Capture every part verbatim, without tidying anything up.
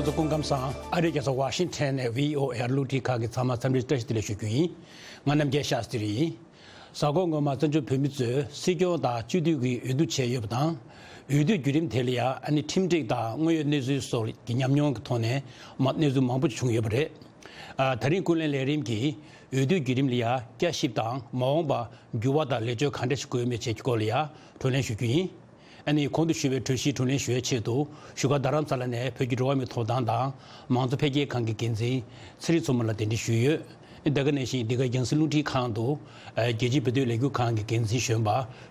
སྐུ་ཁམས་བཟང་། ཨ་རིའི་རྒྱལ་ས་ཝ་ཤིང་ཊོན་ནས་བྷི་ཨོ་ཨེ་གློག་འཕྲིན་ཁང་གི་ཚང་མ་འཚམས་འདྲི་བཀྲ་ཤིས་བདེ་ལེགས་ཞུ་རྒྱུ་ཡིན། ང་རྣམ་རྒྱལ་ཤཱསྟྲི་ཡིན། གཟའ་འཁོར་སྔོན་མ་བཙན་བྱོལ་བོད་མི་ཚོས་སྲིད་སྐྱོང་དང་སྤྱི་འཐུས་ཀྱི་འོས་བསྡུ་བྱས་ཡོད་པ་དང་། འོས་བསྡུའི་བརྒྱུད་རིམ་དེ་ལ་ཡང་ཨ་ནི་ཁྲིམས་སྒྲིག་དང་དངོས་ཡོད་གནས་ཚུལ་སོགས་ཀྱི་ཉམས་མྱོང་གི་ཐོག་ནས་མ་གནས་ཚུལ་མང་པོ་བྱུང་ཡོད་པ་རེད། ཨ། ད་རིང་ཀུན་གླེང་ལས་རིམ་གྱིས་འོས་བསྡུའི་བརྒྱུད་རིམ་ལ་ཡང་བསྐྱར་ཞིབ་དང་མ་འོངས་པར་འགྱུར་བ་དང་ལེགས་བཅོས་ག་འདྲ་ཞིག་དགོས་མེད་བཅས་ཀྱི་སྐོར་ལ་ཡང་བགྲོ་གླེང་ཞུ་རྒྱུ་ཡིན། ཨ་ནི་གོང་དུ་ཞུས་པའི་གྲོས་གཞིའི་བགྲོ་གླེང་ཞུ་ཡའི་ཆེད་དུ་བཞུགས་སྒར་རྡ་རམ་ས་ལ་ནས་བོད་ཀྱི་འགྲོ་བ་མིའི་ཐོབ་ཐང་དང་མང་གཙོ་འཕེལ་རྒྱས་ཁང་གི་འགན་འཛིན་ཚེ་རིང་མཚོ་མོ་ལགས་གདན་འདྲེན་ཞུས་ཡོད། དེ་ག་ནང་བཞིན་འདི་ག་རྒྱང་སྲིང་རླུང་འཕྲིན་ཁང་དུ་རྒྱལ་སྤྱིའི་བོད་དོན་ལས་འགུལ་ཁང་གི་འགན་འཛིན་གཞོན་པ་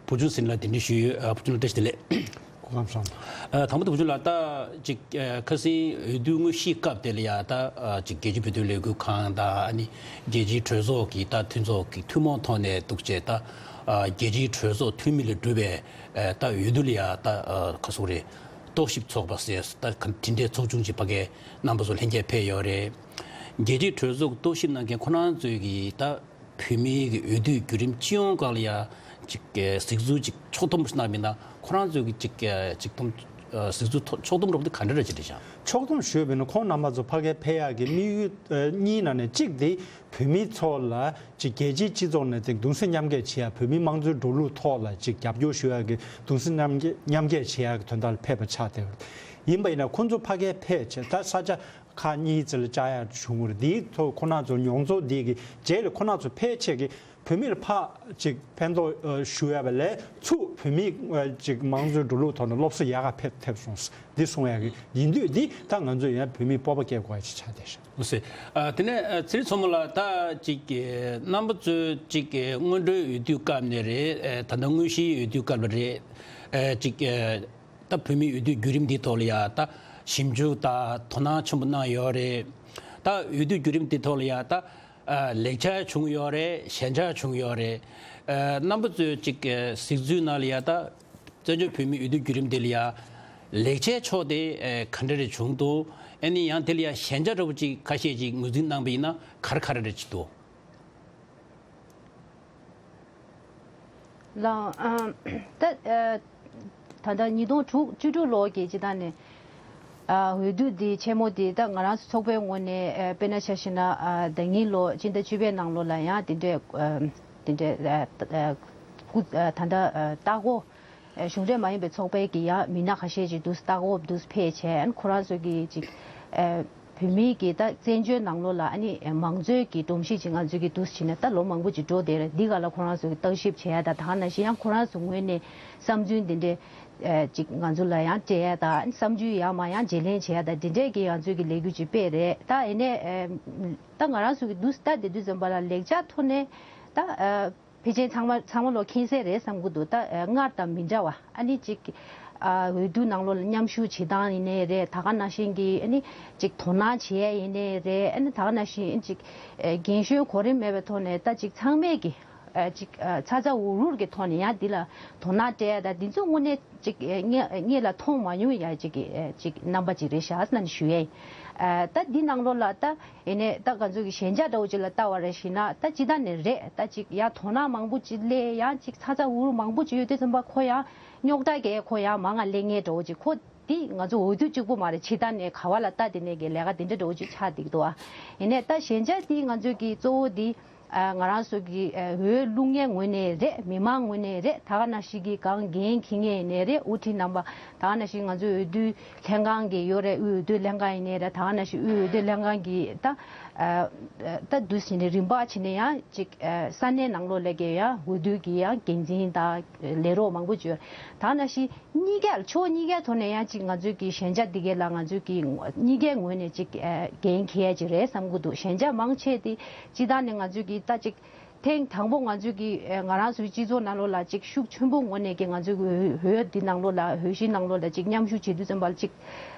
བུ་ཆུང་ཟིན་ལགས་གདན་འདྲེན་ཞུས་ཡོད། བུ་ཆུང་ལགས་བཀྲ་ཤིས་བདེ་ལེགས། སྐུ་ཁམས་བཟང་། ཨ། དང་པོ་དེ་བུ་ཆུང་ལགས། ད་ཅིག་ཨ། ཁ་སང་འོས་བསྡུ་དངོས་གཞིའི་སྐབས་དེ་ལ་ཡ་ད་ཨ། ཅིག་རྒྱལ་སྤྱིའི་བོད་དོན་ལས་འགུལ་ཁང་དང་ཨ་ནི་རྒྱལ་སྤྱིའི་གྲོས་ཚོགས་ཀྱི་ད་མཐུན་ཚོགས་ཀྱི་ཐུན་མོང་ཐོག་ནས་འདུག་བྱས་ད་ཨ། རྒྱལ་སྤྱིའི་གྲོས་ཚོགས་འཐུས་མི་ལས་གྲུབ་པའི་ཨ། ད་འོས་བསྡུ་ལ་ཡ་ད་ཨ། ག་ཟེར་དགོས་རེད། རྟོག་ཞིབ་ཚོགས་པ་ཟེར་ད་ག་དེ་འདྲའི་ཚོགས་ཆུང་ཅིག་ཕ་གིའི་རྣམ་པ་ཚོ་ལྷན་རྒྱས་ཕེབས་ཡོད་རེད། རྒྱལ་སྤྱིའི་གྲོས་ཚོགས་རྟོག་ཞིབ་གནང་མཁན་ཁོ་རང་ཚོས་ཀྱི་ད་བོད་མིའི་གི་འོས་བསྡུའི་བརྒྱུད་རིམ་སྤྱི་ཡོངས་སྒང་ལ་ཡ་ཅིག་གི་གཟིགས་ཚུལ་ཅིག་ཕྱོགས་བསྡོམས་ཤིག་གནང་བ་ཡིན་ན་ཁོ་རང་ཚོའི་གི་ཅིག་གི་ཅིག་བསྡོམས་ཨ། གཟིགས་ཚུལ་ཕྱོགས་བསྡོམས་འདྲ་པོ་དེ་ག་འདྲ་རེད་ཅེས་དྲིས་ཤག་ཕྱོགས་བསྡོམས་ཞུས་པ་ཡིན་ན་ཁོང་རྣམ་པ་ཚོ་ཕ་གིར་ཕེབས་ཡག་གི་དམིགས་ཡུལ་ཨ། གཉིས་ནང་ནས་གཅིག་དེ་བོད་མི་ཚོ་ལ་ཅིག་རྒྱལ་སྤྱིའི་སྤྱི་ཚོགས་ནས་ཅིག་གདུང་སེམས་མཉམ་སྐྱེད་བྱེད་ཡག་བོད་མིའི་དམངས་གཙོའི་འགྲོ་ལུགས་ཐོག་ལ་ཅིག་རྒྱབ་སྐྱོར་ཞུ་ཡག་གི་གདུང་སེམས་མཉམ་སྐྱེད་མཉམ་སྐྱེད་བྱེད་ཡག་གི་དོན་དག་ལ་ཕེབས་པ་ཆགས་བསྡད་པ་ཡིན་པ་ཡིན་ན་ཁོང་ཚོ་ཕ་གིར་ཕེབས་བྱས་ད་ས་ཆ་ཁག་གཉིས་ཙམ་ལ་བཅར་ཡག་བྱུང་བ་རེད། དེའི་ཐོག་ཁོ་རང་ཚོ་མྱོང་ཚོར་འདི་གི་རྗེས་ལ་ཁོ་རང་ཚོ་ཕལ་ཆེར་གྱིས་བོད་མི་ལ་ཕར་ཅིག་ཕན་ཐོགས་ཨ། ཞུ་ཡག་པ་ལས་ཚུར་བོད་མིའི་ཨ། ཅིག་དམངས་གཙོའི་འགྲོ་ལུགས་ཐོག་ནས་སློབ་གསོ་ཡག་ག་ཕེབས་ཐེབས་སོང་། འདི་གསུང་ཡག་གི་ཡིན་དུས་འདི་ད་ང་ཚོས་ཡང་བོད་མིའི་སྤོབས་པ་སྐྱེ་དགོས་ཡག་ཅིག་ཆགས་བསྡད་ཤག་ལགས་སོ། ཨ། དེ་ནས་ཨ། ཚེ་རིང་མཚོ་མོ་ལགས། ད་ཅིག་རྣམ་པ་ཚོས་ཅིག་སྔོན་འགྲོའི་འོས་བསྡུའི་སྐབས་ནས་རེད། ཨ། ད་ལྟ་དངོས་གཞིའི་འོས་བསྡུའི་སྐབས་ལ་རེད། ཨ། ཅིག་ཨ། ད་བོད་མིའི་འོས་བསྡུའི་བརྒྱུད་རིམ་འདིའི་ཐོག་ལ་ཡ་ད་ཞིབ་འཇུག་དང་དོ་སྣང་ཆེན་པོ་གནང་ཡོད་རེད། ད་འོས་བསྡུའི་བརྒྱུད་རིམ་འདིའི་ཐོག་ལ་ཡ་ད་ཨ། ལེགས་ཆ་བྱུང་ཡོད་རེད། ཞན་ཆ་བྱུང་ཡོད་རེད། ཨ། རྣམ་པ་ཚོས་ཅིག་ཨ། གཟིགས་ཚུལ་ནང་ལ་ཡ་ད་བཙན་བྱོལ་བོད་མིའི་འོས་བསྡུའི་བརྒྱུད་རིམ་དེ་ལ་ཡ་ལེགས་ཆའི་ཕྱོགས་དེ་ཨ། ག་འདྲ་རེ་བྱུང་འདུག་ཨ་ནི་ཡང་དེ་ལ་ཡ་ཞན་ཆ་འདྲ་པོ་ཅིག་ཁ་ཤས་ཅིག་ངོས་འཛིན་གནང་པ་ཡིན་ན་ག་རེ་ག་རེ་རེ་ཅིག་འདུག་ལགས། ཨ། ད་ཨ། ད་ལྟ་ཉིས་སྟོང་དྲུག་བཅུ་དྲུག་ལོ་གི་སྤྱི་བཏང་ནས་ཨ། འོས་བསྡུ་འདི་ཆེན་མོ་འདི་ད་ང་རང་ཚོ་ཚོགས་པའི་ངོས་ནས་ཨ། དཔེར་ན་ཆ་བཞག་ན་ཨ། ཟླ་ཉིན་ལོ་སྤྱི་ཟླ་བཅུ་པའི་ནང་ལོགས་ལ་ཡང་དེ་འདྲའི་ཨ། དེ་འདྲའི་ཨ། ཨ། སྐུ་ཨ། ད་ལྟ་ཨ། ལྟ་སྐོར་ཨ། གཞུང་འབྲེལ་མ་ཡིན་པའི་ཚོགས་པའི་གི་ཡང་མི་སྣ་ཁ་ཤས་ཅིག་འདུག་ལྟ་སྐོར་འདུག་ཕེབས་བྱས། ཨ། ཁོ་རང་ཚོ་གི་ཅིག་ཨ། བོད་མིའི་གི་ད་བཙན་བྱོལ་ནང་ལོགས་ལ་ཨ་ནི་མང་གཙོའི་གི་སྒྲོམ་གཞི་ཅིག་ང་ཚོའི་གི་འདུག་བྱས་ནས་ད་ལོ་མང་པོ་ཅིག་འགྲོ་བསྡད་རེད། འདི་ག་ལ་ཁོ་རང་ཚོ་གི་བརྟག་ཞིབ་བྱེད་ཡ་ད་ད་ག་ནང་བཞིན་ཡང་ཁོ་རང་ཚོ་ངོས་ནས་བསམ་ཚུལ་འདི་འདྲའི་ཨ། ཅིག་ང་ཚོ་ལ་ཡང་སྤྲད་ཡ་ད་བསམ་ཚུལ་ཡག་མ་ཡག་བརྗེ་ལེན་བྱེད་ཡ་ད་འདི་འདྲའི་གི་ང་ཚོའི་གི་ལས་འགུལ་ཅིག་སྤེལ་རེད། ད་ཡིན་ནའི་ཨ། ད་ང་རང་ཚོ་གི་འདུག་ལྟ་བསྡད་དུས་ཙམ་པ་ལ་ལེགས་ཆ་ཐོག་ནས་ད་ཨ། ཕལ་ཆེར་ཚང་མ་ཚང་མ་ལོ་མཁྱེན་གསལ་རེད་བསམ་གྱི་འདུག་ད་ཨ། སྔར་དང་མི་འདྲ་བ་ཨ་ནི་ཅིག་ཨ། འོས་བསྡུ་ནང་ལོགས་ལ་མཉམ་ཞུགས་བྱེད་སྟངས་ཡིན་ནའི་རེད། ད་ག་ནང་བཞིན་གྱི་ཨ་ནི་ཅིག་དོ་སྣང་བྱེད་ཡས་ཡིན་ནའི་རེད། ཨ་ནི་ད་ག་ནང་བཞིན་ཅིག་ཨ། རྒན་གཞོན་གོ་རིམ་མེད་པའི་ཐོག་ནས་ད་ཅིག་ཚང་མས་ཀྱི་ཨ། ཅིག་ཨ། ཚ་ཚ་འུར་འུར་གྱི་ཐོག་ནས་ཡང་འདི་ལ་དོ་སྣང་སྤྲད་ཡ་ད་འདི་ཚོ་དངོས་གནས་ཅིག་ཨ། ངེད་ངེད་ལ་མཐོང་མ་མྱོང་ཡ་ཅིག་གི་ཨ། ཅིག་རྣམ་པ་ཅིག་རེད་ཤག་ཟེར་ནས་ཞུ་ཡས་ཡིན། ཨ། ད་འདི་ནང་ལོགས་ལ་ད། ཡིན་ནའི་ད་ང་ཚོ་གི་ཞན་ཆ་འདྲ་བོ་ཅིག་ལ་ལྟ་བ་རེ་བཞིན་ན་ད་ཅི་ད་ནས་རེད། ད་ཅིག་ཡ་དོ་སྣང་མང་པོ་ཅིག་སླེབས་ཡང་ཅིག་ཚ་ཚ་འུར་འུར་མང་པོ་ཅིག་ཡོད་དུས་ཙམ་པ་ཁོ་ཡང་རྙོག་དྲ་གས་ཁོ་ཡང་མང་ང་སླེབས་ངེས་འདྲ་བོ་ཅིག་ཁོ་འདི་ང་ཚོ་འོས་བསྡུ་གཅིག་པོ་མ་རེད། ཅི་ད་ནས་ག་བ་ལ་ལྟ་དེ་ནས་གི་ལས་ཀ་དེ་འདྲ་འདྲ་བོ་ཅིག་ཆགས་བསྡད་ཀྱི་འདུག་ཨ། ཡིན་ནའི་ད་ཞན་ཆ་འདི་ང་ཚོ་གི་གཙོ་བོ་འདི་ང་རང་ཚོ་གི་འོས་བླུག་མཁན་ངོས་ནས་རེད། མི་མང་ངོས་ནས་རེད། ད་ག་ནང་བཞིན་གི་གང་འགན་འཁྱེར་མཁན་ཡིན་ནའི་རེད། དབུ་ཁྲིད་རྣམ་པ་ད་ག་ནང་བཞིན་ང་ཚོའི་འོས་བསྡུ་ལྷན་ཁང་གི་ཡོད་རེད། དབུས་འོས་བསྡུ་ལྷན་ཁང་ཡིན་ནའི་རེད། ད་ག་ནང་བཞིན་དབུས་འོས་བསྡུ་ལྷན་ཁང་གི་ད་ཨ་ད་འདུག་ཟེར་ནས་རིམ་པ་བྱས་ནས་ཡང་ཅིག་ཨ་ས་གནས་ནང་ལོགས་ལ་གི་ཡང་འོས་བསྡུ་གི་ཡང་འགན་འཛིན་དང་ལས་རོགས་མང་པོ་ཅིག་ཡོད། ད་ག་ནང་བཞིན་གཉིས་ཀ་ཕྱོགས་གཉིས་ཀའི་ཐོག་ནས་ཡང་ཅིག་ང་ཚོའི་གི་ཞན་ཆ་འདི་གས་ལ་ང་ཚོའི་གི་གཉིས་ཀའི་ངོས་ནས་ཅིག་ཨ་འགན་འཁྱེར་ཡ་ཅིག་རེད་བསམ་གི་འདུག་ཞན་ཆ་མང་ཆེ་དེ་སྤྱིར་བཏང་ནས་ང་ཚོའི་གི་ད་ཅིག་ཐེངས་དང་པོ་ང་ཚོའི་གི་ཨ་ང་རང་ཚོའི་སྤྱི་ཚོགས་ནང་ལོགས་ལ་ཅིག་ཤུགས་ཆེན་པོ་ངོས་ནས་གི་ང་ཚོའི་གི་འོས་འོས་འདི་ནང་ལོགས་ལ་འོས་གཞི་ནང་ལོགས་ལ་ཅིག་མཉམ་ཞུགས་བྱེད་དུས་ཙམ་པ་ལ་ཅིག་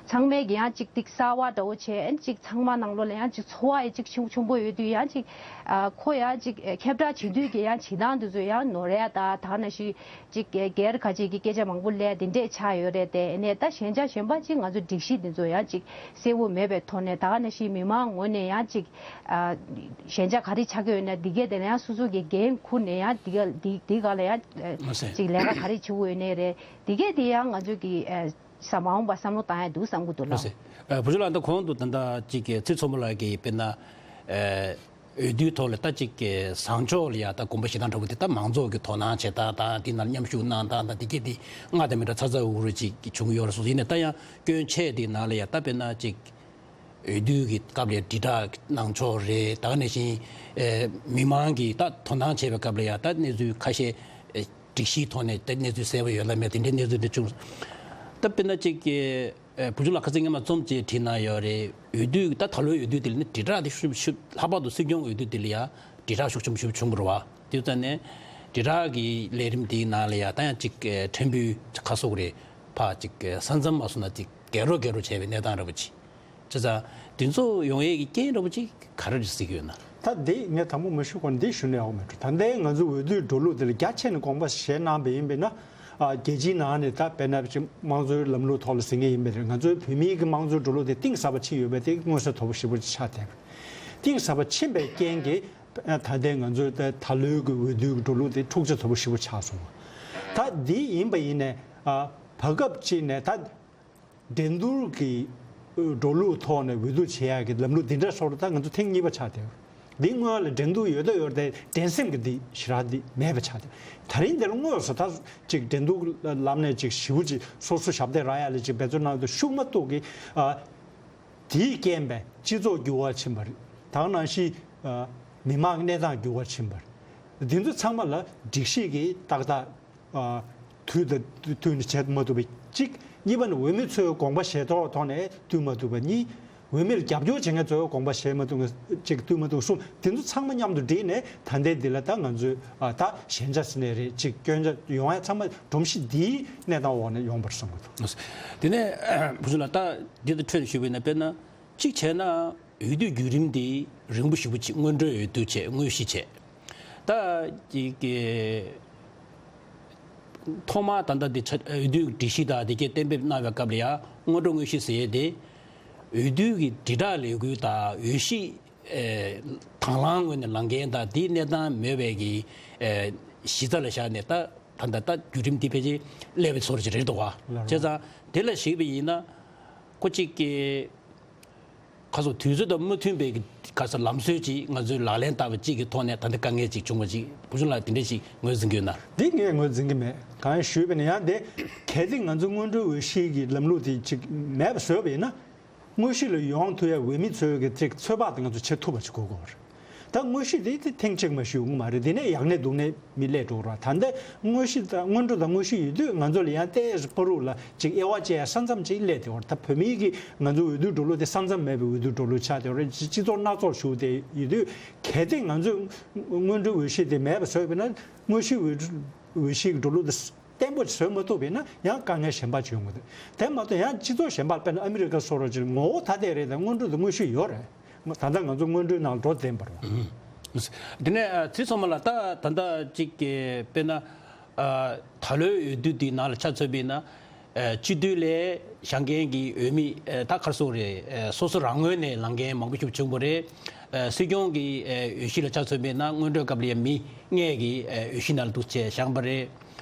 ཚང་མས་གི་ཡང་ཅིག་ཏིག་གསར་བ་འདྲ་བོ་བྱས། ཨ་ཅིག་ཚང་མ་ནང་ལོགས་ལ་ཡང་ཅིག་ཚོར་བ་ཡི་ཅིག་ཆུང་ཆུང་པོ་ཡོད་དུས་ཡང་ཅིག་ཨ་ཁོ་ཡང་ཅིག་ཨ་ཁྱབ་བསྒྲགས་བྱེད་དུས་གི་ཡང་བྱེད་སྟངས་འདི་ཚོ་ཡང་ནོར་ཡ་ད་ད་ག་ནང་བཞིན་ཅིག་ཨ་སྒེར་ཁ་ཅིག་གི་སྐད་ཆ་མང་པོ་སླེབས་དེ་འདྲས་ཆགས་ཡོད་རེད་དེ། ཨ་ནས་ད་ཞན་ཆ་གཞན་པ་ཅིག་ང་ཚོ་སྒྲིག་གཞི་འདི་ཚོ་ཡང་ཅིག་གསལ་བོ་མེད་པའི་ཐོག་ནས་ད་ག་ནང་བཞིན་མི་མང་ངོས་ནས་ཡང་ཅིག་ཨ་ཞན་ཆ་ག་རེ་ཆགས་ཀྱི་ཡོད་ན་འདི་གས་དེ་ལ་ཡང་སོ་སོ་གི་འགན་འཁུར་ནས་ཡང་འདི་ག་འདི་འདི་ག་ལ་ཡང་ཨ་མ་ཟད་ཅིག་ལས་ཀ་ག་རེ་བྱེད་དགོས་ཡོད་ནའི་རེད། འདི་གས་དེ་ཡང་ང་ཚོ་གི་ཨ་ ས་མ་འོངས་པ་བསམ་བློ་བཏང་ཡ་འདུག་བསམ་གི་འདུག་ལགས། ལགས་སེ། ཨ། བུ་ཆུང་ལགས། ད་གོང་དུ་ད་ལྟ་ཅིག་གི་ཚེ་མཚོ་མོ་ལགས་ཀྱིས་དཔེར་ན། ཨ། འོས་བསྡུའི་ཐོག་ལ་ད་ཅིག་གི་བཟང་ཕྱོགས་ལ་ཡ་ད་དགོངས་པ་བཞེས་སྟངས་འདྲ་བོ་དེ། ད་མང་ཚོགས་ཀྱི་དོ་སྣང་བྱེད་སྟངས་དང་། དེ་ནང་མཉམ་ཞུགས་གནང་སྟངས་དང་། དེ་གྱད་དེ་སྔར་དང་མི་འདྲ་ཚ་ཚ་འུར་འུར་ཅིག་བྱུང་ཡོད་རེད་སོང་། ཡིན་ནའི་ད་ཡང་སྐྱོན་ཆེ་དེའི་ནང་ལ་ཡ་ད་དཔེར་ན་ཅིག་འོས་བསྡུ་གི་སྐབས་ལ་དྲིལ་བསྒྲགས་གནང་ཕྱོགས་རེད། ད་ག་ནང་བཞིན། ཨེ། མི་མང་གིས་ད་དོ་སྣང་བྱེད་པའི་སྐབས་ལ་ཡང་ད་གནས་ཚུལ་ཁ་ཤས། ཨེ། སྒྲིག་གཞིའི་ཐོག་ནས་ད་གནས་ཚུལ་གསལ་པོ་ཡོད་ལ་མེད། དེ་འདྲའི་གནས་ཚུལ་འདི་བྱུང་། ད་དཔེར་ན་ཅིག་གི། ཨེ། བུ་ཆུང་ལགས་ཁ་སང་སྔོན་མ་རྩོམ་ཅིག་བྲིས་གནང་ཡོད་རེད། འོས་བསྡུ། ད་ད་ལོའི་འོས་བསྡུ་དེ་ལ་ནི་དྲིལ་བསྒྲགས་དེ་ཤུགས་ཤུགས། ལྷག་པར་དུ་སྲིད་སྐྱོང་འོས་བསྡུ་དེ་ལ་ཡང་དྲིལ་བསྒྲགས་ཤུགས་ཆེན་པོ་བྱུང་བ་རེད་པ། དེ་ཙང་ནས་དྲིལ་བསྒྲགས་ཀྱི་ལས་རིམ་དེའི་ནང་ལ་ཡང་ད་ཡང་ཅིག་ཨེ། ཕྲན་བུ་ཁ་སོག་རེད། ཕར་ཅིག་ཨེ། ས་མཚམས་མ་སོང་ན་ཅིག་རྒྱག་རོགས་རྒྱག་རོགས་བྱས་པའི་གནས་སྟངས་འདྲ་པོ་ཅིག་བྱས་ཙང་། དེ་ཚོ་ཡོང་ཡས་ཀྱི་རྐྱེན་འདྲ་པོ་ཅིག་ག་རེ་རེད་གཟིགས་ཀྱི་ཡོད་ན། ད་འདི་ངས་དང་པོ་མ་ཞུ་གོང་འདི་ཞུ་ན་ཡག་པོ་མེད་འགྲོ། ད་ལྟའི་ང་ཚོ་འོས་བསྡུའི་འགྲོ་ལུགས་འདི་ལ་རྒྱ་ཆེ་ནས་དགོངས་པ་བཞེས་གནང་པ་ཡིན་པས་ན། ཨ། རྒྱལ་སྤྱིའི་ནང་ནས་ད་དཔེར་ན་ཅིག་དམངས་གཙོའི་ལམ་ལུགས་ཐོག་ལ་ཟེར་མཁན་ཡིན་པས་རེད། ང་ཚོའི་བོད་མིའི་གི་དམངས་གཙོའི་འགྲོ་ལུགས་དེ་གཏིང་ཟབ་པ་ཕྱིན་ཡོད་པས་དེ་མངོན་གསལ་དོད་པོ་ཞེ་པོ་ཅིག་ཆགས་བསྡད་པ་རེད། གཏིང་ཟབ་པ་ཕྱིན་པའི་རྐྱེན་གྱིས། ད་ལྟའི་ང་ཚོའི་ད་ད་ལོའི་གི་འོས་བསྡུའི་གི་འགྲོ་ལུགས་དེ་འཁྲུག་ཆ་དོད་པོ་ཞེ་པོ་ཆགས་སོང་བ། ད་འདི་ཡིན་པ་ཡིན་ནའི། ཨ། བར་སྐབས་ཅིག་ནས་ད་འགྲན་བསྡུར་གྱི་འགྲོ་ལུགས་ཐོག་ནས་འོས་བསྡུ་བྱེད་ཡག་གི་ལམ་ལུགས་འདི་འདྲ་སོགས་ལ་ད་ང་ཚོ་ཐེངས་གཉིས་པ་ཆགས་བསྡད་ཡོད། འདི་སྔོན་ལ་འགྲན་བསྡུར་ཡོད་ད་ཡོད་དེ་འགྲན་སེམས་ཀྱི་འདི་ཞེ་དྲག་འདི་མེད་པ་ཆགས་བསྡད། ད་རིང་འདིར་དངོས་སུ་ད་ཅིག་འགྲན་བསྡུར་ལམ་ནས་ཅིག་ཞེ་པོ་ཅིག་སོ་སོ་ཞབས་འདེགས་རག་ཡག་ལ་ཅིག་འབད་བརྩོན་གནང་དུ་ཤུགས་མ་གཏོགས་ཀྱི། ཨ། དེའི་རྐྱེན་པས་སྤྱི་ཚོགས་འགྱུར་བ་ཕྱིན་པ་རེད། ད་ག་ནང་བཞིན། ཨ། མི་མང་གི་གནས་སྟངས་འགྱུར་བ་ཕྱིན་པ་རེད། འདི་ཚོ་ཚང་མ་ལ་སྒྲིག་གཞི་གིས་ཏག་ཏག་ཨ། དུས་དང་བསྟུན་ནས་བྱེད་མ་ཐུབ་པ་གཅིག་གཉིས་པ་ནི་འོས་མི་ཚོའི་དགོངས་པ་བཞེས་ཐོག་ཐོག་ནས་བསྟུན་མ་ཐུབ་པ་གཉིས། འོས་མིར་རྒྱབ་སྐྱོར་བྱེད་མཁན་ཚོའི་དགོངས་པ་བཞེས་མ་ཐུབ་པ་གཅིག་བསྟུན་མ་ཐུབ་པ་གསུམ། དེ་ཚོ་ཚང་མ་མཉམ་དུ་བསྒྲིལ་ནས་ད་ལྟའི་འདི་ལ་ད་ང་ཚོས། ཨ། ད་ཞན་ཆ་ཟེར་ནའི་རེད། ཅིག་སྐྱོན་ཆ་ཡོང་ཡ་ཚང་མ་སྒྲོམ་གཞི་འདིའི་གནས་སྟངས་འོག་ནས་ཡོང་བར་བསམ་གྱི་འདུག་དེ་ནས་བུ་ཆུང་ལགས། ད་འདི་དང་འཕྲོས་ནས་ཞུས་པ་ཡིན་ན། དཔེར་ན་གཅིག་བྱས་ན། འོས་བསྡུའི་བརྒྱུད་རིམ་འདི་རིང་པོ་ཞེ་པོ་ཅིག་སྔོན་འགྲོའི་འོས་བསྡུ་བྱས། དངོས་གཞི་བྱས། ད་ཅིག་གི་ཐོག་མར་ད་ལྟ་འདི་ཆ། འོས་བསྡུའི་སྒྲིག་གཞི་དང་དེ་གས་གཏན་འབེབས་གནང་བའི་སྐབས་ལ་ཡང་སྔོན་འགྲོ་དངོས་གཞི་ཟེར་ཡས་དེ། འོས་བསྡུའི་གི་དྲིལ་བསྒྲགས་ལས་འགུལ་དང་འོས་གཞི། ཨེ། དང་བླངས་ངོས་ནས་ལངས་མཁན་དང་དེའི་གནས་སྟངས་མེད་པའི་གི། ཨེ། གཞི་རྩ་ལ་བཞག་ནས་ད་ད་ད་ད་བརྒྱུད་རིམ་འདི་ཕལ་ཆེར་སླེབས་པའི་བཟོ་འདྲ་ཅིག་རེད་འདུག་ག་ལགས། བྱས་ཙང་དེ་ལ་གཞིགས་པ་ཡིན་ན། ཁོ་གཅིག་གི། ཁ་སང་དུས་ཚོད་དང་མ་མཐུན་པའི་གི་ག་ས་ལམ་སྲོལ་ཅིག་ང་ཚོས་ལག་ལེན་བསྟར་བ་གཅིག་གི་ཐོག་ནས་ད་ལྟ་དཀའ་ངལ་ཅིག་བྱུང་བ་ཅིག་བུ་ཆུང་ལགས་དེ་འདྲ་ཞིག་ངོས་འཛིན་གྱི་ཡོད་ན། འདི་ངས་ངོས་འཛིན་གྱི་མེད། གང་ཞུས་པ་ཡིན་ན་ཡང་དེ། གལ་ཏེ་ང་ཚོ་སྔོན་འགྲོའི་འོས་གཞི་གི་ལམ་ལུགས་དེ་ཅིག་མེད་པ་བཟོས་པ་ཡིན་ན། དངོས་གཞི་ལ་ཡོང་ཐུབ་ཡ་འོས་མི་ཚོའི་གི་ཅིག་ཚོད་དཔག་དེ་ང་ཚོ་བྱེད་ཐུབ་པ་ཅིག་དགོས་ཀྱི་ཡོད་རེད། ད་དངོས་གཞི་དེ་དེ་ཐེངས་གཅིག་མ་ཞུ་གི་མ་རེད། དེ་ནས་ཡག་ནས་སྡུག་ནས་མི་སླེབས་འགྲོ་གི་རེད། ད་ལྟ་དངོས་གཞི་ད་སྔོན་འགྲོ་དང་དངོས་གཞི་ཡོད་དུས་ང་ཚོ་ལ་ཡང་ཏོག་ཙམ་བར་དུ་ལ་ཅིག་དབྱེ་བ་འབྱེད་ཡ་ས་མཚམས་ཅིག་སླེབས་བསྡད་ཡོད་རེད། ད་བོད་མིའི་གི་ང་ཚོ་འོས་བསྡུ་འགྲོ་ལུགས་དེ་ས་མཚམས་མེད་པའི་འོས་བསྡུ་འགྲོ་ལུགས་ཆགས་བསྡད་ཡོད་རེད། སྤྱི་ཚོགས་སྣ་ཚོགས་ཞུགས་བསྡད་ཡོད་དུས། གལ་ཏེ་ང་ཚོས་སྔོན་འགྲོའི་འོས་གཞི་དེ་མེད་པ་བཟོས་པ་ཡིན་ན། དངོས་གཞི་འོས་འོས་གཞི་གི་འགྲོ་ལུགས་དེ་བརྟན་པོ་བཟོས་མ་ཐུབ་པ་ཡིན་ན་ཡང་དཀའ་ངལ་གཞན་པ་ཅིག་ཡོང་གི་འདུག་དེ་མ་གཏོགས་ཡང་སྤྱི་ཚོགས་གཞན་པ་དཔེར་ན་ཨ་མི་རི་ཀ་སོགས་རོགས་ཅིག་ངོ་བོ་ཐ་དད་རེད། དང་སྔོན་འགྲོ་དང་དངོས་གཞི་ཡོད་རེད། ད་ལྟ་ང་ཚོ་སྔོན་འགྲོའི་ནང་འགྲོ་བསྡད་པ་རེད། དེ་ནས་ཨ་ཚེ་མཚོ་མོ་ལགས། ད་ད་ལྟ་ཅིག་གི་དཔེར་ན་ཨ་ད་ལོའི་འོས་བསྡུ་འདིའི་ནང་ལ་ཆ་མཚོན་པ་ཡིན་ན། ཨ་སྤྱི་འཐུས་ལ་བཞེངས་མཁན་གྱི་འོས་མི་ཨ་ད་ག་རེ་ཟེར་དགོས་རེད། ཨ་སོ་སོ་རང་ངོས་ནས་ལངས་མཁན་མང་པོ་ཞིག་བྱུང་བ་རེད། ཨ་སྲིད་སྐྱོང་གི་ཨ་འོས་གཞི་ལ་ཆ་མཚོན་པ་ཡིན་ན་སྔོན་འགྲོའི་སྐབས་ལ་ཡང་མི་ལྔ་གིས་ཨ་འོས་གཞི་ནང་ལ་འདུག་སེ་བཞེངས་པ་རེད།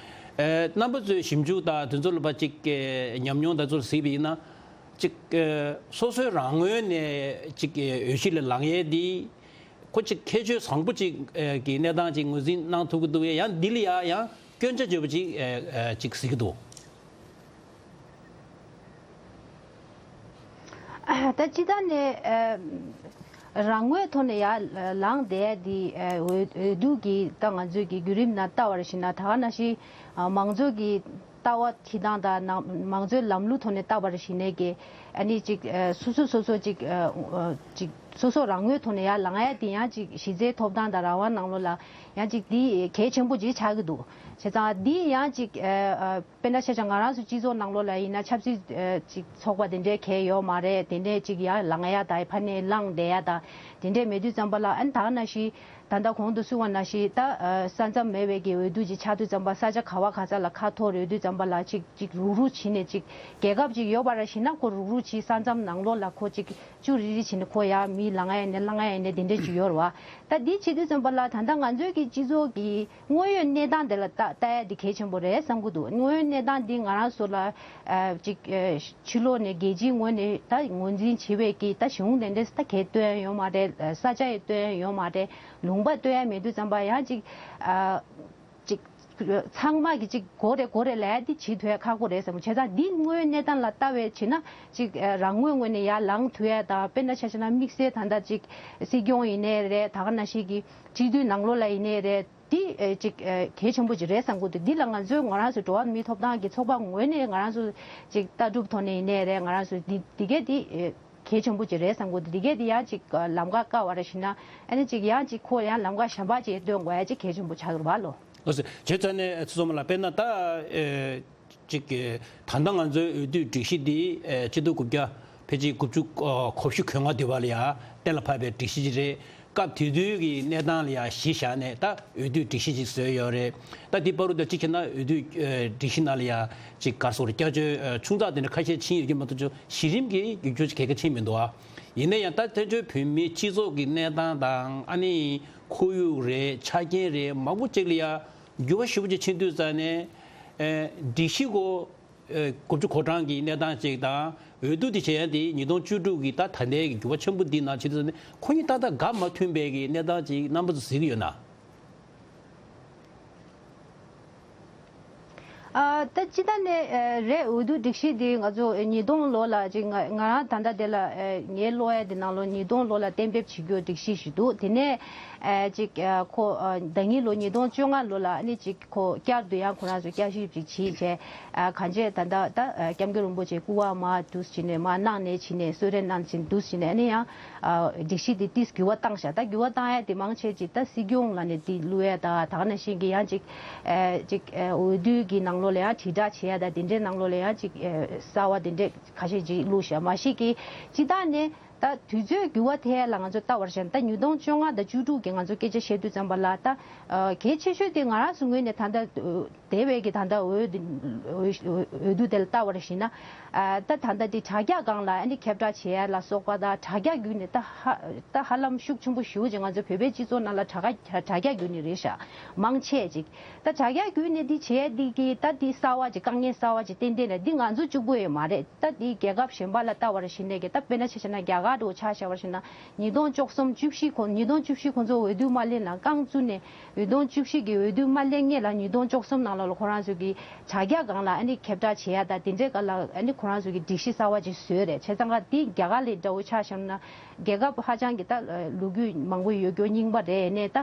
ཨ་རྣམ་པ་ཚོས་ཞིབ་འཇུག་དང་དེ་ཚོ་ལ་ཕར་ཅིག་ཨ་ཉམས་མྱོང་དང་ཚོར་གཟིགས་པ་ཡིན་ན། ཅིག་ཨ་སོ་སོའི་རང་ངོས་ནས་ཅིག་ཨ་འོས་གཞི་ལ་ལངས་ཡས་འདི་ཁོ་ཅིག་ཁྱད་ཆོས་བཟང་པོ་ཅིག་ཨ་གི་གནས་སྟངས་ཅིག་ངོས་འཛིན་གནང་ཐུབ་ཀྱི་འདུག་གས། ཡང་འདི་ལ་ཡ་ཡང་སྐྱོན་ཆ་ཡོད་པ་ཅིག་ཨ་ཨ་ཅིག་གཟིགས་ཀྱི་འདུག་ད་སྤྱིར་བཏང་ནས་ཨ་རང་ངོས་ཐོག་ནས་ཡར་ལངས་བསྡད་དེ། ཨ་འོས་འོས་བསྡུ་གི་ད་ང་ཚོའི་གི་བརྒྱུད་རིམ་ནང་ལྟ་བར་ཞིག་ན། ད་ག་ནང་བཞིན་ཨ་མང་གཙོ་གི་ལྟ་བ་བྱེད་སྟངས་དང་། ནང་མང་གཙོའི་ལམ་ལུགས་ཐོག་ནས་ལྟ་བར་ཞིག་ནས་ཀྱི་ཨ་ནི་ཅིག་ཨ་སོ་སོ་སོ་སོ་ཅིག་ཨ་ཨ་ཅིག་སོ་སོ་རང་ངོས་ཐོག་ནས་ཡར་ལངས་ཡ་དེ་ཡང་ཅིག་གཞི་རྩའི་ཐོབ་ཐང་དང་རང་དབང་ནང་ལོགས་ལ་ཡང་ཅིག་འདི་གལ་ཆེན་པོ་ཅིག་ཆགས་ཀྱི་འདུག་བྱས་ཙང་འདི་ཡང་ཅིག་ཨ་ཨ་དཔེར་ན་ཆ་བཞག་ང་རང་ཚོ་སྤྱི་ཚོགས་ནང་ལོགས་ལ་ཡིན་ན་ཆབ་སྲིད་ཨ་ཅིག་ཚོགས་པ་དེ་འདྲའི་གལ་ཡོད་མ་རེད། དེ་འདྲའི་ཅིག་ཡར་ལངས་ཡ་དང་ཕར་ནས་ལངས་བསྡད་ཡ་དང་དེ་འདྲའི་མེད་དུས་ཙམ་པ་ལ། ཨ་ནི་ད་ག་ནང་བཞིན་ད་ ད་ལྟ་གོང་དུ་གསུངས་པ་ནང་བཞིན་ད་ས་མཚམས་མེད་པའི་གི་འོས་བསྡུ་ཅིག་ཆགས་དུས་ཙམ་པ་ས་ཆ་ག་བ་ག་ས་ལ་ཁ་འཐོར་ཡོད་དུས་ཙམ་པ་ལ་ཅིག་ཅིག་རུག་རུག་བྱས་ནས་ཅིག་རྒྱལ་ཁབ་ཅིག་ཡོད་པ་ར་ཞིག་ན་ཁོ་རུག་རུག་བྱས་ས་མཚམས་ནང་ལོགས་ལ་ཁོ་ཅིག་ཅུ་རི་རི་བྱས་ནས་ཁོ་ཡ་མི་ལང་ཡ་ཡིན་ནས་ལང་ཡ་ཡིན་ནས་དེ་འདྲས་ཅིག་ཡོད་རེད་བ། ད་འདི་བྱེད་དུས་ཙམ་པ་ལ་ད་ལྟ་ང་ཚོའི་གི་སྤྱི་ཚོགས་ཀྱི་དངོས་ཡོད་གནས་སྟངས་དེ་ལ་ལྟ་ལྟ་ཡ་དེ་གལ་ཆེན་པོ་རེད་བསམ་གྱི་འདུག་དངོས་ཡོད་གནས་སྟངས་འདི་ང་རང་ཚོ་ལ་ཨ་ཅིག་ཨ་ཕྱི་ལོགས་ནས་རྒྱལ་སྤྱིའི་ངོས་ནས་ད་ངོས་འཛིན་བྱེད་པའི་གི་ད་གཞུང་དེ་འདྲས་ད་གས་སྟོན་ཡ་ཡོད་མ་རེད། ས་ཆ་ཡི་སྟོན་ཡ་ཡོད་མ་རེད། ལུང་པ་སྟོན་ཡ་མེད་དུས་ཙམ་པ་ཡང་ཅིག་ཨ་ཅིག་ཚང་མ་གི་ཅིག་གོ་རེ་གོ་རེ་ལས་འདི་བྱེད་ཐུབ་ཡ་ཁག་པོ་རེད་བསམ། བྱས་ཙང་འདི་དངོས་ཡོད་གནས་སྟངས་ལ་ལྟ་བའི་བྱས་ན་ཅིག་ཨ་རང་ངོས་ངོས་ནས་ཡར་ལངས་ཐུབ་ཡ་དང་། དཔེར་ན་ཆ་བཞག་ན་དམིགས་བསལ་ད་ལྟ་ཅིག་སྲིད་སྐྱོང་ཡིན་ནའི་རེད། ད་ག་ནང་བཞིན་གི་སྤྱི་འཐུས་ནང་ལོགས་ལ་ཡིན་ནའི་རེད། འདི་ཨེ་ཅིག་ཨེ་གལ་ཆེན་པོ་ཅིག་རེད་བསམ་གྱི་འདུག་འདི་ལ་ང་ཚོས་ང་རང་ཚོའི་འགྲོ་བ་མིའི་ཐོབ་ཐང་གི་ཚོགས་པ་ངོས་ནས་ང་རང་ཚོ་ཅིག་ལྟ་གྲུབ་ཐོག་ནས་ཡིན་ནའི་རེད། ང་རང་ཚོ་འདི་འདི་གས་འདི་ཨེ་གལ་ཆེན་པོ་ཅིག་རེད་བསམ་གྱི་འདུག་འདི་གས་འདི་ཡང་ཅིག་ཨ་ལམ་ཁ་བཀག་པ་རེད་ཞིག་ན་ཨ་ནི་ཅིག་ཡང་ཅིག་ཁོ་ཡང་ལམ་ཁ་གཞན་པ་ཅིག་སྟོན་དགོས་ཡ་ཅིག་གལ་ཆེན་པོ་ཆགས་ཀྱི་རེད་བ་ལོ། ལགས་སོ། བྱས་ཙང་ནས་ཚེ་བཟང་མ་ལགས་དཔེར་ན་ད་ཨེ་ཅིག་གི་ད་ལྟ་ང་ཚོའི་འོས་བསྡུའི་སྒྲིག་གཞི་འདི་ཨེ་སྤྱི་ཟླ་དགུ་བརྒྱ་ཕལ་ཆེར་དགུ་བཅུ་ཨ་གོ་བཞི་གོ་ལྔ་དུས་བར་ལ་ཡ་གཏན་ལ་ཕབ་པའི་སྒྲིག་གཞི་ཅིག་རེད། སྐབས་དེ་དུས་ཀྱི་གནས་སྟངས་ལ་ཡ་གཞི་བཞག་ནས་ད་འོས་བསྡུའི་སྒྲིག་གཞི་ཅིག་བཟོས་ཡོད་རེད། ད་འདི་བར་དུ་ད་གཅིག་བྱས་ན་འོས་བསྡུའི་ཨེ་སྒྲིག་གཞི་ནང་ལ་ཡ་ཅིག་ག་རེ་ཟེར་དགོས་རེད། བསྐྱར་བཅོས་ཨེ་ཆུང་ཙག་དེ་འདྲ་ཁ་ཤས་ཕྱིན་ཡོད་ཀྱི་མ་གཏོགས་ཅིག་གཞི་རིམ་གྱི་བསྒྱུར་བཅོས་ཅིག་ག་གེ་ཕྱིན་མི་འདུག་ཨ། ཡིན་ན་ཡང་ད་ཐེངས་ཆོས་བོད་མིའི་སྤྱི་ཚོགས་ཀྱི་གནས་སྟངས་དང་ཨ་ནི་ཁོར་ཡུག་རེད། ཆ་རྐྱེན་རེད། མང་པོ་ཅིག་ལ་ཡ་འགྱུར་བ་ཞེ་པོ་ཅིག་ཕྱིན་དུས་ཙང་ནས་ཨེ་སྒྲིག་གཞི་གོ་ཨེ་དགུ་བཅུ་གོ་གྲངས་ཀྱི་གནས་སྟངས་ཅིག་དང་འོས་བསྡུ་དེ་བྱས་ཡ་དེ་ཉིས་སྟོང་བཅུ་དྲུག་གི་ད་ད་ལྟའི་གི་འགྱུར་བ་ཆེན་པོ་འདི་ནང་བྱེད་དུས་ཙང་ནས་ཁོ་གཉིས་ཏག་ཏག་འགབ་མ་མཐུན་པའི་གི་གནས་སྟངས་ཅིག་རྣམ་པ་ཚོ་གཟིགས་ཀྱི་ཡོད་ན། ཨ་ད་སྤྱི་བཏང་ནས་ཨ་རེད། འོས་བསྡུ་སྒྲིག་གཞི་འདི་ང་ཚོ་ཉིས་སྟོང་ལོ་ལ་ཅིག་ང་ང་རང་ད་ལྟ་དེ་ལ་ཨ་ངའི་ཀློག་ཡ་དེ་ནང་ལོ་ཉིས་སྟོང་ལོ་ལ་གཏན་འབེབས་བྱེད་རྒྱུ་སྒྲིག་གཞི་ཞིག་འདུག་དེ་ནས་ཨ་ཅིག་ཨ་ཁོ་ཨ་ཟླ་ཉིན་ལོ་ཉིས་སྟོང་བཅོ་ལྔ་ལོ་ལ་ཨ་ནི་ཅིག་ཁོ་བསྐྱར་དུ་ཡང་ཁོ་རང་ཚོ་བསྐྱར་ཞིབ་ཅིག་བྱས་བྱས་ཨ་གང་ཅི་ད་ལྟ་ད་ཨ་སྐྱབས་མགོན་རིན་པོ་ཆེ་སྐུ་པར་མར་འདུག་བྱས་ནས་མར་གནང་ནས་བྱས་ནས་གསོལ་རས་གནང་བྱས་འདུག་བྱས་ནས་ཨ་ནི་ཡང་། ཨ་སྒྲིག་གཞི་དེ་ཏིས་འགྱུར་བ་བཏང་བཞག་ད་འགྱུར་བ་བཏང་ཡ་དེ་མང་ཆེ་ཅིག་ད་སྲིད་སྐྱོང་ལ་ནས་དེ་བླུག་ཡ་ད་ད་ག་ནང་བཞིན་གྱི་ཡང་ཅིག་ཨ་ཅིག་ཨ་འོས་བསྡུ་གི་ནང་ལོགས་ལ་ཡང་དྲིལ་བསྒྲགས་བྱེད་ཡ་ད་དེ་འདྲའི་ནང་ལོགས་ལ་ཡང་ཅིག་ཨ་གསར་བ་དེ་འདྲས་ཁ་ཤས་ཅིག་བླུག་བཞག་མ་གཞི་གི་སྤྱི་བཏང་ནས་ད་དུས་ཚོད་འགྱུར་བ་ཐེབས་ཡ་ལ་ང་ཚོ་ལྟ་བར་བཞག་ད་ཉིས་སྟོང་བཅོ་ལྔ་དང་བཅུ་དྲུག་གི་ང་ཚོ་སྐད་ཆ་བཤད་དུས་ཙམ་པ་ལ་ད་ཨ་གལ་ཆེ་ཤོས་དེ་ང་རང་ཚོ་ངོས་ནས་ད་ལྟ་དེ་བས་ཀྱི་ད་ལྟ་འོས་འོས་འོས་འོས་བསྡུ་དེ་ལ་ལྟ་བར་བཞིན་ན། ཨ་ད་ད་ལྟ་དེ་དྲ་རྒྱ་སྒང་ལ་ཨ་ནི་ཁྱབ་བསྒྲགས་བྱེད་ཡ་ལ་སོགས་པ་དང་དྲ་རྒྱ་བརྒྱུད་ནས་ད་ཧ་ད་ཧ་ལམ་ཤུགས་ཆེན་པོ་ཞེ་པོ་ཅིག་ང་ཚོ་བོད་པའི་སྤྱི་ཚོགས་ནང་ལ་དྲ་རྒྱ་དྲ་རྒྱ་བརྒྱུད་ནས་རེད་ཤག་མང་ཆེ་ཅིག་ད་དྲ་རྒྱ་བརྒྱུད་ནས་འདི་བྱས་འདི་གི་ད་འདི་གསར་བ་ཅིག་དཀའ་ངལ་གསར་བ་ཅིག་ཏན་ཏན་རེད། འདི་ང་ཚོ་གཅིག་པོ་ཡོད་མ་རེད། ད་འདི་རྒྱལ་ཁབ་གཞན་པ་ལ་ལྟ་བར་བཞིན་ནས་ཀྱི་ད་དཔེར་ན་ཆ་བཞག་ན་རྒྱ་གར་འདྲ་བོ་ཆ་བཞག་པར་བཞིན་ན། ཉིས་སྟོང་བཅུ་གསུམ་བཅུ་བཞི་ཁོ་ཉིས་སྟོང་བཅུ་བཞི་ཁོང་ཚོ་འོས་བསྡུ་མ་སླེབས་ནང་རྐང་བཙུགས་ནས་ཉིས་སྟོང་བཅུ་བཞི་གི་འོས་བསྡུ་མ་སླེབས་སྔོན་ལ་ཉིས་སྟོང་བཅུ་གསུམ་ནང་ལོགས་ལ་ཁོ་རང་ཚོ་གི་དྲ་རྒྱ་སྒང་ལ་ཨ་ནི་ཁྱབ་བསྒྲགས་བྱེད་ཡ་དང་དེ་འདྲའི་སྒང་ལ་ཨ་ནི་ཁོ་རང་ཚོ་གི་སྒྲིག་གཞི་གསར་བ་ཅིག་བཟོས་རེད། བྱས་ཙང་ཀ་འདི་རྒྱ་གར་ལ་འདྲ་བོ་ཆ་བཞག་ན་རྒྱལ་ཁབ་ཧ་ཅང་གི་ད་ལོ་རྒྱུས་མང་པོ་ཡོད་རྒྱུ་རྙིང་པ་རེད། ནས་ད་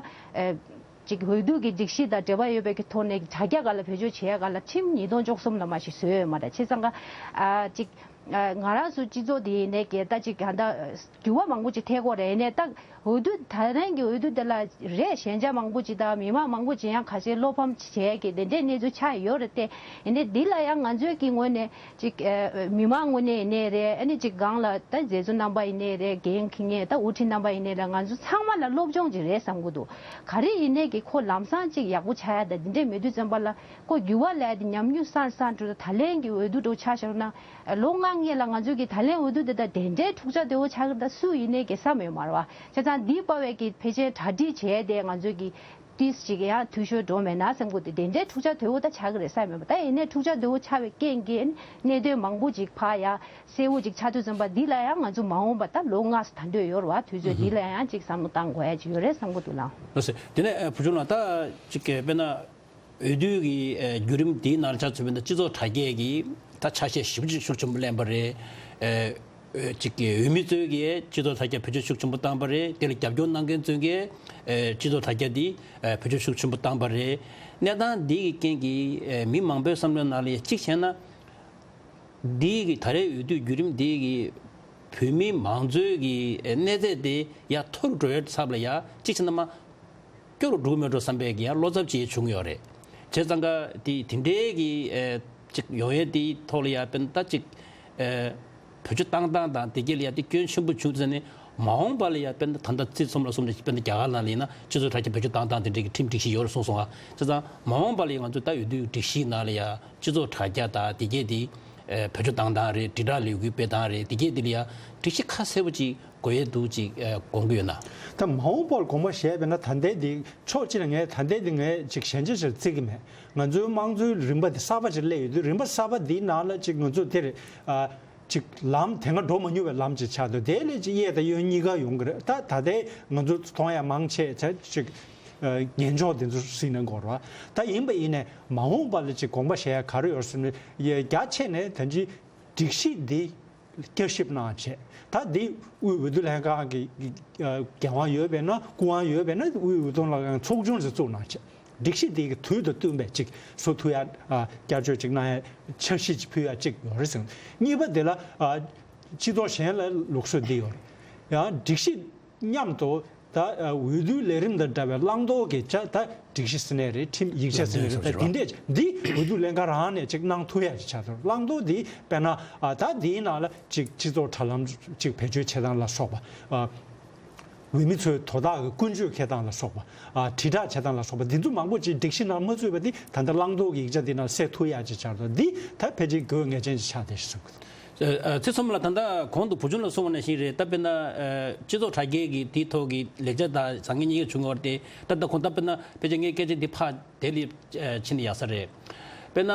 ཅིག་འོས་བསྡུ་གི་སྒྲིག་གཞི་དང་འབྲེལ་བ་ཡོད་པའི་གི་ཐོག་ནས་དྲ་རྒྱ་སྒང་ལ་བེད་སྤྱོད་བྱེད་ཡ་སྒང་ལ་ཁྲིམས་ཉིས་སྟོང་བཅུ་གསུམ་ལ་མ་ཞིག་བཟོས་ཡོད་མ་རེད། བྱས་ཙང་ཀ་ཨ་ཅིག་ཨ་ང་རང་ཚོ་སྤྱི་ཚོགས་དེ་ཡིན་ནའི་གི་ད་ཅིག་གང་ལྟར་འགྱུར་བ་མང་པོ་ཅིག་ཐེབས་ཀྱི་ཡོད་རེད། ནས་ད་འོས་བསྡུ་ད་རིང་གི་འོས་བསྡུ་དེ་ལ་རེད་ཞན་ཆ་མང་པོ་ཅིག་དང་མི་མང་མང་པོ་ཅིག་ཡང་ཁ་ཤས་བློ་ཕམ་བྱས་ཀྱི་དེ་འདྲའི་གནས་ཚུལ་ཆགས་ཡོད་རེད་དེ། ཡིན་ནའི་འདི་ལ་ཡང་ང་ཚོའི་གི་ངོས་ནས་ཅིག་ཨ་མི་མང་ངོས་ནས་ཡིན་ནའི་རེད། ཨ་ནི་ཅིག་སྒང་ལ་ད་མཛད་གཙོ་རྣམ་པ་ཡིན་ནའི་རེད། འགན་འཁྱེར་མཁན་ད་དབུ་ཁྲིད་རྣམ་པ་ཡིན་ནའི་རེད། ང་ཚོ་ཚང་མ་ལ་སློབ་སྦྱོང་ཅིག་རེད་བསམ་གྱི་འདུག་ག་རེ་ཡིན་ནའི་གི་ཁོ་ལམ་སང་ཅིག་ཡག་པོ་ཆགས་ཡ་ད་འདི་འདྲའི་མེད་དུས་ཙམ་པ་ལ་ཁོ་འགྱུར་བ་ལས་དེ་ཉམས་མྱོང་སང་སང་འགྲོ། ད་ད་ལན་གྱི་འོས་བསྡུ་འགྲོ་ཆ་བཞག་ན། ལོ་ལྔ་སྔོན་ལ་ང་ཚོས་ཀྱི་ད་ལན་འོས་བསྡུ་དེ་དག་དེ་འདྲའི་འཁྲུག་ཆ་དོད་པོ་ཆགས་ཀྱི་ད་སུ་ཡིན་ནའི་གི་བསམ་ཡོད་མ་རེད་བ། བྱས་ཙང་འདིའི་པ་བས་ཀྱི་ཕལ་ཆེར་གྲ་སྒྲིག་བྱས་ཏེ་ང་ཚོས་ཀྱི་ཏིས་ཅིག་ཡང་འཐུས་ཤོར་འགྲོ་མེད་ན་བསམ་གྱི་འདུག་དེ་འདྲའི་འཁྲུག་ཆ་དོད་པོ་ད་ཆགས་ཀྱི་རེད་བསམ་ཡོད་མ་རེད། ད་ཡིན་ནའི་འཁྲུག་ཆ་དོད་པོ་ཆགས་པའི་རྐྱེན་གྱིས་གནད་དོན་མང་པོ་ཅིག་ཕར་ཡ་གསལ་བོ་ཅིག་ཆགས་དུས་ཙམ་པ་འདི་ལ་ཡང་ང་ཚོ་མ་འོངས་པ་ད་ལོ་ལྔ་ད་འདོད་ཡོད་རེད་བ། དུས་ཚོད་འདི་ལ་ཡང་ཅིག་བསམ་བློ་བཏང་དགོས་ཡ་ཅིག་ཡོད་རེད་བསམ་གྱི་འདུག་ལགས། ལགས་སོ། དེ་ནས་བུ་ཆུང་ལགས་ད་ཅིག་དཔེར་ན། འོས་བསྡུ་གི་ཨེ་བརྒྱུད་རིམ་དེའི་ནང་ལ་ཆ་མཚོན་པ་ཡིན་ན་སྤྱི་ཚོགས་དྲ་རྒྱ་གིས་ད་ཆ་ཤས་ཞེ་པོ་ཅིག་ཤུགས་ཆེན་པོ་ལེན་པ་རེད། ཨེ་ཨེ་གཅིག་གི་འོས་མི་ཚོས་ཀྱིས་སྤྱི་ཚོགས་དྲ་རྒྱ་བེད་སྤྱོད་ཤུགས་ཆེན་པོ་བཏང་པ་རེད། དེ་ལ་རྒྱབ་སྐྱོར་གནང་མཁན་ཚོས་ཀྱིས་ཨེ་སྤྱི་ཚོགས་དྲ་རྒྱ་འདི་ཨེ་བེད་སྤྱོད་ཤུགས་ཆེན་པོ་བཏང་པ་རེད། གནས་སྟངས་འདི་གི་རྐྱེན་གྱིས་ཨེ་མི་མང་པོའི་བསམ་བློའི་ནང་ལ་གཅིག་བྱས་ན། འདི་གི་ད་རེས་འོས་བསྡུ་བརྒྱུད་རིམ་འདི་གི་བོད་མི་མང་གཙོའི་གི་གནས་ཚད་དེ་ཡར་མཐོ་རུ་འགྲོ་ཡའི་ཚབ་ལ་ཡ་གཅིག་བྱས་ན་མ་སྐྱོ་རུ་འགྲོ་གི་མེད་འགྲོ་བསམ་པའི་གི་ཡ་བློ་འཚབ་ཅིག་བྱུང་ཡོད་རེད། བྱས་ཙང་ཀ་དེ་དེ་འདྲའི་གི་ཨེ་ཅིག་ཡོང་ཡས་དེའི་ཐོག་ལ་ཡ་དཔེར་ན་ད་ཅིག་ཨེ་བེད་སྤྱོད་བཏང་སྟངས་དང་དེ་གྱད་ལ་ཡ་དེ་སྐྱོན་ཆེན་པོ་བྱུང་ཙང་ནས་ མ་འོངས་པ་ལ་ཡང་དཔེར་ན་ད་ལྟ་ཚིག་གསུམ་ལ་གསུམ་ལ་དཔེར་ན་རྒྱ་གར་ནང་ལ་ཡིན་ན་སྤྱི་ཚོགས་དྲ་རྒྱ་བེད་སྤྱོད་བཏང་སྟངས་དེ་འདྲའི་གི་ཁྲིམས་སྒྲིག་གཞི་ཡོད་རེད་གསུངས་སོང་ང་། བྱས་ཙང་མ་འོངས་པ་ལ་ཡང་ང་ཚོས་ད་འོས་བསྡུའི་སྒྲིག་གཞིའི་ནང་ལ་ཡང་སྤྱི་ཚོགས་དྲ་རྒྱ་དང་དེ་གས་དེ་བེད་སྤྱོད་བཏང་སྟངས་རེད། དྲིལ་བསྒྲགས་ལས་འགུལ་སྤེལ་སྟངས་རེད། དེ་གས་དེ་ལ་ཡང་སྒྲིག་གཞི་ཁ་གསལ་པོ་ཅིག་དགོས་ཡས་འདུག་ཅིག་དགོངས་ཀྱི་ཡོད་ན། ད་མ་འོངས་པར་དགོངས་པ་བཞེས་པས་ན་ད་ལྟའི་འདི་ཕྱོགས་གཅིག་ལ་ངས་ད་ལྟའི་འདི་ངས་ཅིག་ཞན་ཆ་ཞིག་བརྩི་གི་མེད། ང་ཚོའི་དམངས་གཙོའི་རིམ་པ་འདི་གསར་པ་ཅིག་སླེབས་ཡོད་དུས་རིམ་པ་གསར་པ་འདིའི་ནང་ལ་ཅིག་ང་ཚོ་དེར་ཨ། ཅིག་ལམ་དེ་སྔ་འགྲོ་མ་མྱོང་བའི་ལམ་ཅིག་ཆགས་འདུག་དེ་ལས་ཅིག་གཡས་དང་གཡོན་གཉིས་ཀ་ཡོང་གི་རེད། ད་ད་ལྟའི་ང་ཚོ་མཐོང་ཡ་མང་ཆེ་ཆ་ཅིག་ཨ། ངན་ཕྱོགས་དེ་ཚོ་སྲིད་ན་འགོར་བ། ད་ཡིན་པ་ཡིན་ནས་མ་འོངས་པ་ལ་ཅིག་དགོངས་པ་བཞེས་ཡ་ག་རེ་ཡོད་ཟེར་ན་ཡ་རྒྱ་ཆེ་ནས་ད་ཅི་སྒྲིག་གཞི་འདི་བསྐྱར་ཞིབ་གནང་བྱས། ད་འདི་དབུས་འོས་བསྡུ་ལྷན་ཁང་གི་འགན་དབང་ཡོད་པས་ན་སྐུ་དབང་ཡོད་པས་ན་དབུས་འོས་བསྡུ་ལྷན་ཁང་ཚོགས་ཆུང་ཞིག་བཙུགས་གནང་བྱས། སྒྲིག་གཞི་འདི་གི་དུས་དང་བསྟུན་པའི་ཅིག་བཟོ་ཐུབ་ཡ་ཨ། བསྐྱར་བཅོས་ཅིག་གནང་ཡ་འཆར་གཞི་ཅིག་ཕུལ་ཡ་ཅིག་ཡོད་རེད་ཟེར། གཉིས་པ་དེ་ལ་ཨ། སྤྱི་ཚོགས་གཞན་ལ་ལུགས་སྲོལ་འདི་ཡོད་རེད། ཡང་སྒྲིག་གཞི་མཉམ་དུ་ད་ཨ། འོས་བསྡུའི་ལས་རིམ་དང་འདྲ་བའི་བླང་དོར་གྱི་ཆ་ད་སྒྲིག་གཞི་ཟེར་ནའི་རེད། ཁྲིམས་ཡིག་ཆ་ཟེར་ནའི་རེད། ད་འདི་འདྲས་འདི་འོས་བསྡུ་ལྷན་ཁང་རང་ནས་ཅིག་གནང་ཐུབ་ཡ་ཅིག་ཆགས་ཐུབ། བླང་དོར་འདི་དཔེར་ན་ཨ། ད་འདིའི་ནང་ལ་ཅིག་སྤྱི་ཚོགས་དྲ་ལམ་ཅིག་བེད་སྤྱོད་བྱེད་སྟངས་ལ་སོགས་པ་ཨ། འོས་མི་ཚོའི་དོ་བདག་གི་ཀུན་སྤྱོད་འཁྱེར་སྟངས་ལ་སོགས་པ། ཨ། དྲིལ་བསྒྲགས་བྱེད་སྟངས་ལ་སོགས་པ་འདི་ཚོ་མང་པོ་ཅིག་སྒྲིག་གཞི་ནང་མ་ཚུད་པ་འདི་ད་ལྟ་བླང་དོར་གྱི་ཡིག་ཆ་འདི་ནང་གསལ་ཐུབ་ཡག་ཅིག་ཆགས་འདུག་འདི་ད་ཕལ་ཆེར་དགོས་ངེས་ཅན་ཅིག་ཆགས་བསྡད་ཤག་བསམ་གྱི་འདུག་ཨ། ཚེ་བསོད་ནམས་ལགས། ད་ལྟ་གོང་དུ་བུ་ཆུང་ལགས་གསུངས་པ་ནང་བཞིན་རེད། ད་དཔེར་ན་ཨ། སྤྱི་ཚོགས་དྲ་རྒྱའི་གི་དེའི་ཐོག་གི་ལས་འཆར་དང་བཟང་ངན་གཉིས་ཀ་བྱུང་བ་རེད་དེ། ད་ལྟ་གོང་ད་དཔེར་ན་ཕལ་ཆེར་ངས་སྐད་ཆ་འདི་ཕར་དེ་ལ་ཕྱིན་ན་ཡག་ས་རེད། དཔེར་ན་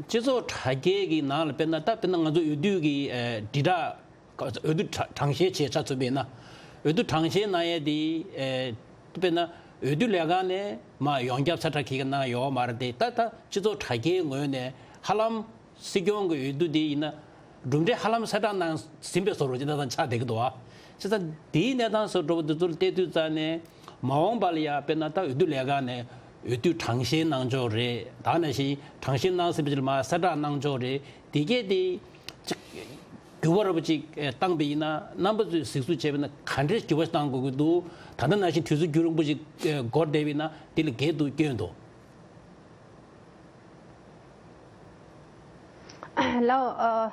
སྤྱི་ཚོགས་དྲ་རྒྱའི་གི་ནང་ལ་དཔེར་ན་ད་དཔེར་ན་ང་ཚོ་འོས་བསྡུ་གི་ཨ། དྲིལ་བསྒྲགས། འོས་བསྡུ་གྲངས་བཤེར་བྱས་ཆ་མཚོན་པ་ཡིན་ན། འོས་བསྡུ་གྲངས་བཤེར་གནང་ཡས་དེ་ཨེ། དཔེར་ན་འོས་བསྡུ་ལས་ཁང་ནས་མར་ཡོངས་ཁྱབ་གསལ་བསྒྲགས་ཁྱེད་ཀྱིས་གནང་ཡོད་མ་རེད་དེ། ད་ད་སྤྱི་ཚོགས་དྲ་རྒྱའི་ངོས་ནས་ཧ་ལམ་སྲིད་སྐྱོང་གི་འོས་བསྡུ་དེ་ཡིན་ན་གྲུབ་འབྲས་ཧ་ལམ་གསལ་བསྒྲགས་གནང་ཟིན་པའི་བཟོ་འདྲ་ཅིག་ད་ལྟ་ཆགས་བསྡད་ཀྱི་འདུག་ཨ། བྱས་ཙང་དེའི་གནས་སྟངས་སུ་འགྲོ་བ་དེ་ཚོ་ལ་བལྟས་དུས་ཙང་ནས་མ་འོངས་པ་ལ་ཡ་དཔེར་ན་ད་འོས་བསྡུ་ལས་ཁང་ནས་འོས་བསྡུ་གྲངས་བཤེར་གནང་ཕྱོགས་རེད། ད་ནང་བཞིན་གྲངས་བཤེར་གནང་ཟིན་པའི་ཕྱིར་མར་གསལ་བསྒྲགས་གནང་ཕྱོགས་རེད། དེ་གས་དེ་ཅིག་འགྱུར་བ་རབ་ཅིག་བཏང་པ་ཡིན་ན། རྣམ་པ་ཚོས་གཟིགས་ཚུལ་བྱས་པ་ཡིན་ན་ག་འདྲའི་འགྱུར་བ་ཞིག་བཏང་དགོས་ཀྱི་འདུག་ད་ལྟ་ནང་བཞིན་དུས་ཚོད་རྒྱུན་རིང་པོ་ཞིག་འགོར་བསྡད་པ་ཡིན་ན་དེ་ལ་འགལ་འདུ་སྐྱོན་འདུག་ལགས། ཨ།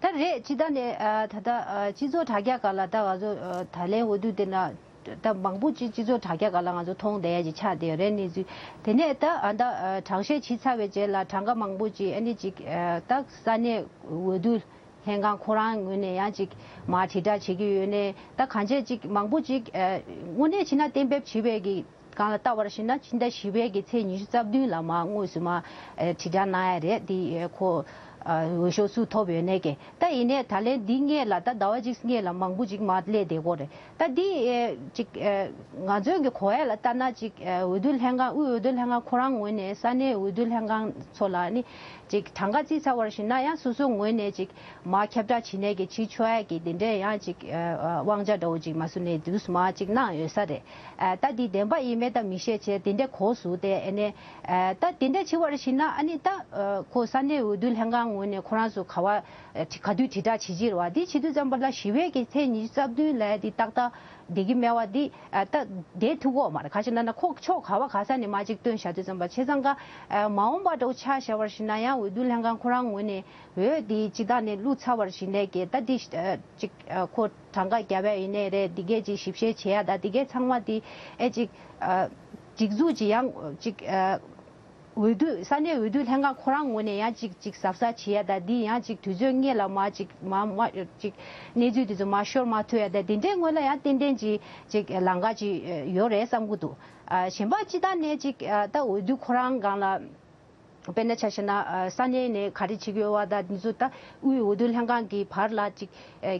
ད་རེད། སྤྱི་བཏང་ནས་ཨ། ད་ལྟ་ཨ། སྤྱི་ཚོགས་དྲ་རྒྱ་སྒང་ལ་ད་ང་ཚོ་ཨ། ད་ལན་འོས་བསྡུ་དེ་ན་ད་མང་པོ་ཅིག་སྤྱི་ཚོགས་དྲ་རྒྱ་སྒང་ལ་ང་ཚོ་མཐོང་བསྡད་ཡ་ཅིག་ཆགས་བསྡད་ཡོད་རེད། གནས་ཚུལ་དེ་ནས་ད་ཨ། ད་ཨ། གྲངས་བཤེར་བྱས་ཚར་བའི་རྗེས་ལ་གྲངས་ཀ་མང་པོ་ཅིག་ཨ་ནི་ཅིག་ཨ། ད་ས་གནས་འོས་བསྡུ་ལྷན་ཁང་ཁོ་རང་ངོས་ནས་ཡང་ཅིག་མར་དྲིལ་བསྒྲགས་བྱེད་ཀྱི་ཡོད་ནས། ད་གང་ཅི་ཅིག་མང་པོ་ཅིག་ཨ། དངོས་གནས་བྱས་ན་གཏན་འབེབས་བྱས་པའི་གི་སྒང་ལ་ལྟ་བར་ཞིག་ན་ཕྱི་ཟླ་བཞི་པའི་གི་ཚེས་ཉི་ཤུ་རྩ་བདུན་ལ་མར་དངོས་སུ་མར་ཨ། དྲིལ་བསྒྲགས་གནང་ཡ་རེད། འདི་ཨ། ཁོ་ཨ། འོས་ཤོག་སུ་ཐོབ་ཡོད་ནའི་གི། ད་ཡིན་ནའི་ད་ལན་འདི་སྔས་ལ་ད་ཟླ་བ་གཅིག་སྔས་ལ་མང་པོ་ཅིག་མར་སླེབས་བསྡད་ཀྱི་ཡོད་རེད། ད་འདི་ཨ། ཅིག་ཨ། ང་ཚོའི་གི་གོ་ཡ་ལ་ལྟ་ན་ཅིག་ཨ། འོས་བསྡུ་ལྷན་ཁང་དབུས་འོས་བསྡུ་ལྷན་ཁང་ཁོ་རང་ངོས་ནས་ས་གནས་འོས་བསྡུ་ལྷན་ཁང་ཚོ་ལ་ནི་ཅིག་གྲངས་ཀ་བརྩིས་ཚར་བར་ཞིག་ན་ཡང་སོ་སོ་ངོས་ནས་ཅིག་མར་ཁྱབ་བསྒྲགས་བྱེད་ནས་ཀྱི་བྱེད་ཆོག་ཡ་གི་དེ་འདྲའི་ཡང་ཅིག་ཨ། ཨ། དབང་ཆ་འདྲ་བོ་ཅིག་མ་སུ་ནས་དུས་མར་ཅིག་གནང་ཡོད་ས་རེད། ཨ། ད་འདི་བདེན་པ་ཡིན་མེད་ད་མི་ཤེས་བྱས་དེ་འདྲའི་གོ་སོང་སྟེ། ཨ་ནི་ཨ། ད་དེ་འདྲ་བྱེད་པར་ཞིག་ན་ཨ་ནི་ད་ཨ། ཁོ་ས་གནས་འོས་བསྡུ་ལྷན་ཁང་ངོས་ནས་ཁོ་རང་ཚོ་ག་བ་ཨ། ག་དུས་དྲིལ་བསྒྲགས་བྱེད་ཀྱི་རེད་བ། འདི་བྱེད་དུས་ཙམ་པ་ལ་བཞི་པའི་གི་ཚེས་ཉི་ཤུ་རྩ་བདུན་ལ་འདི་ཏག་ཏག་བསྡད་ཀྱི་མེད་བ། འདི་ཨ། ད་བསྡད་ཐུབ་ཀྱི་ཡོད་མ་རེད། ག་ཅི་ན་ན་ཁོ་ཕྱོགས་ག་བ་ག་ས་ནས་མར་ཅིག་བཏོན་བཞག་དུས་ཙམ་པ་བྱས་ཙང་ཀ་ཨ། མ་འོངས་པ་འདྲ་བོ་ཆ་བཞག་པར་ཞིག་ན་ཡང་འོས་བསྡུ་ལྷན་ཁང་ཁོ་རང་ངོས་ནས་འོས་འདི་སྤྱི་བཏང་ནས་བླུགས་ཚར་བར་ཞིག་ནས་ཀྱི་ད་འདི་ཨ། ཅིག་ཨ། ཁོ་གྲངས་ཀ་བརྒྱབ་ཡ་ཡིན་ནའི་རེད། འདི་གས་ཅིག་ཞིབ་བཤེར་བྱེད་ཡ་ད་འདི་གས་ཚང་མ་འདི་ཨེ་ཅིག་ཨ། སྒྲིག་འཛུགས་ཅིག་ཡང་ཅིག་ཨ། འོས་བསྡུ་ས་གནས་འོས་བསྡུ་ལྷན་ཁང་ཁོ་རང་ངོས་ནས་ཡང་ཅིག་ཅིག་གཟབ་གཟབ་བྱེད་ཡ་ད་འདི་ཡང་ཅིག་དུས་ཚོད་སྔས་ལ་མ་ཅིག་མ་མ་ཅིག་གནས་ཚུལ་དེ་ཚོ་མ་ཤོར་མ་ཐུབ་ཡ་ད་འདི་འདྲའི་ངོས་ལ་ཡང་ཏན་ཏན་ཅིག་ཅིག་ལམ་ཁ་ཅིག་ཡོད་རེད་བསམ་གྱི་འདུག་ཨ། གཞན་པ་སྤྱི་བཏང་ནས་ཅིག་ཨ། ད་འོས་བསྡུ་ཁོ་རང་སྒང་ལ། དཔེར་ན་ཆ་བཞག་ན་ཨ། ས་གནས་ནས་ག་རེ་བྱེད་ཀྱི་ཡོད་བ་དང་འདི་ཚོ་ད་དབུས་འོས་བསྡུ་ལྷན་ཁང་གི་བར་ལ་ཅིག་ཨེ།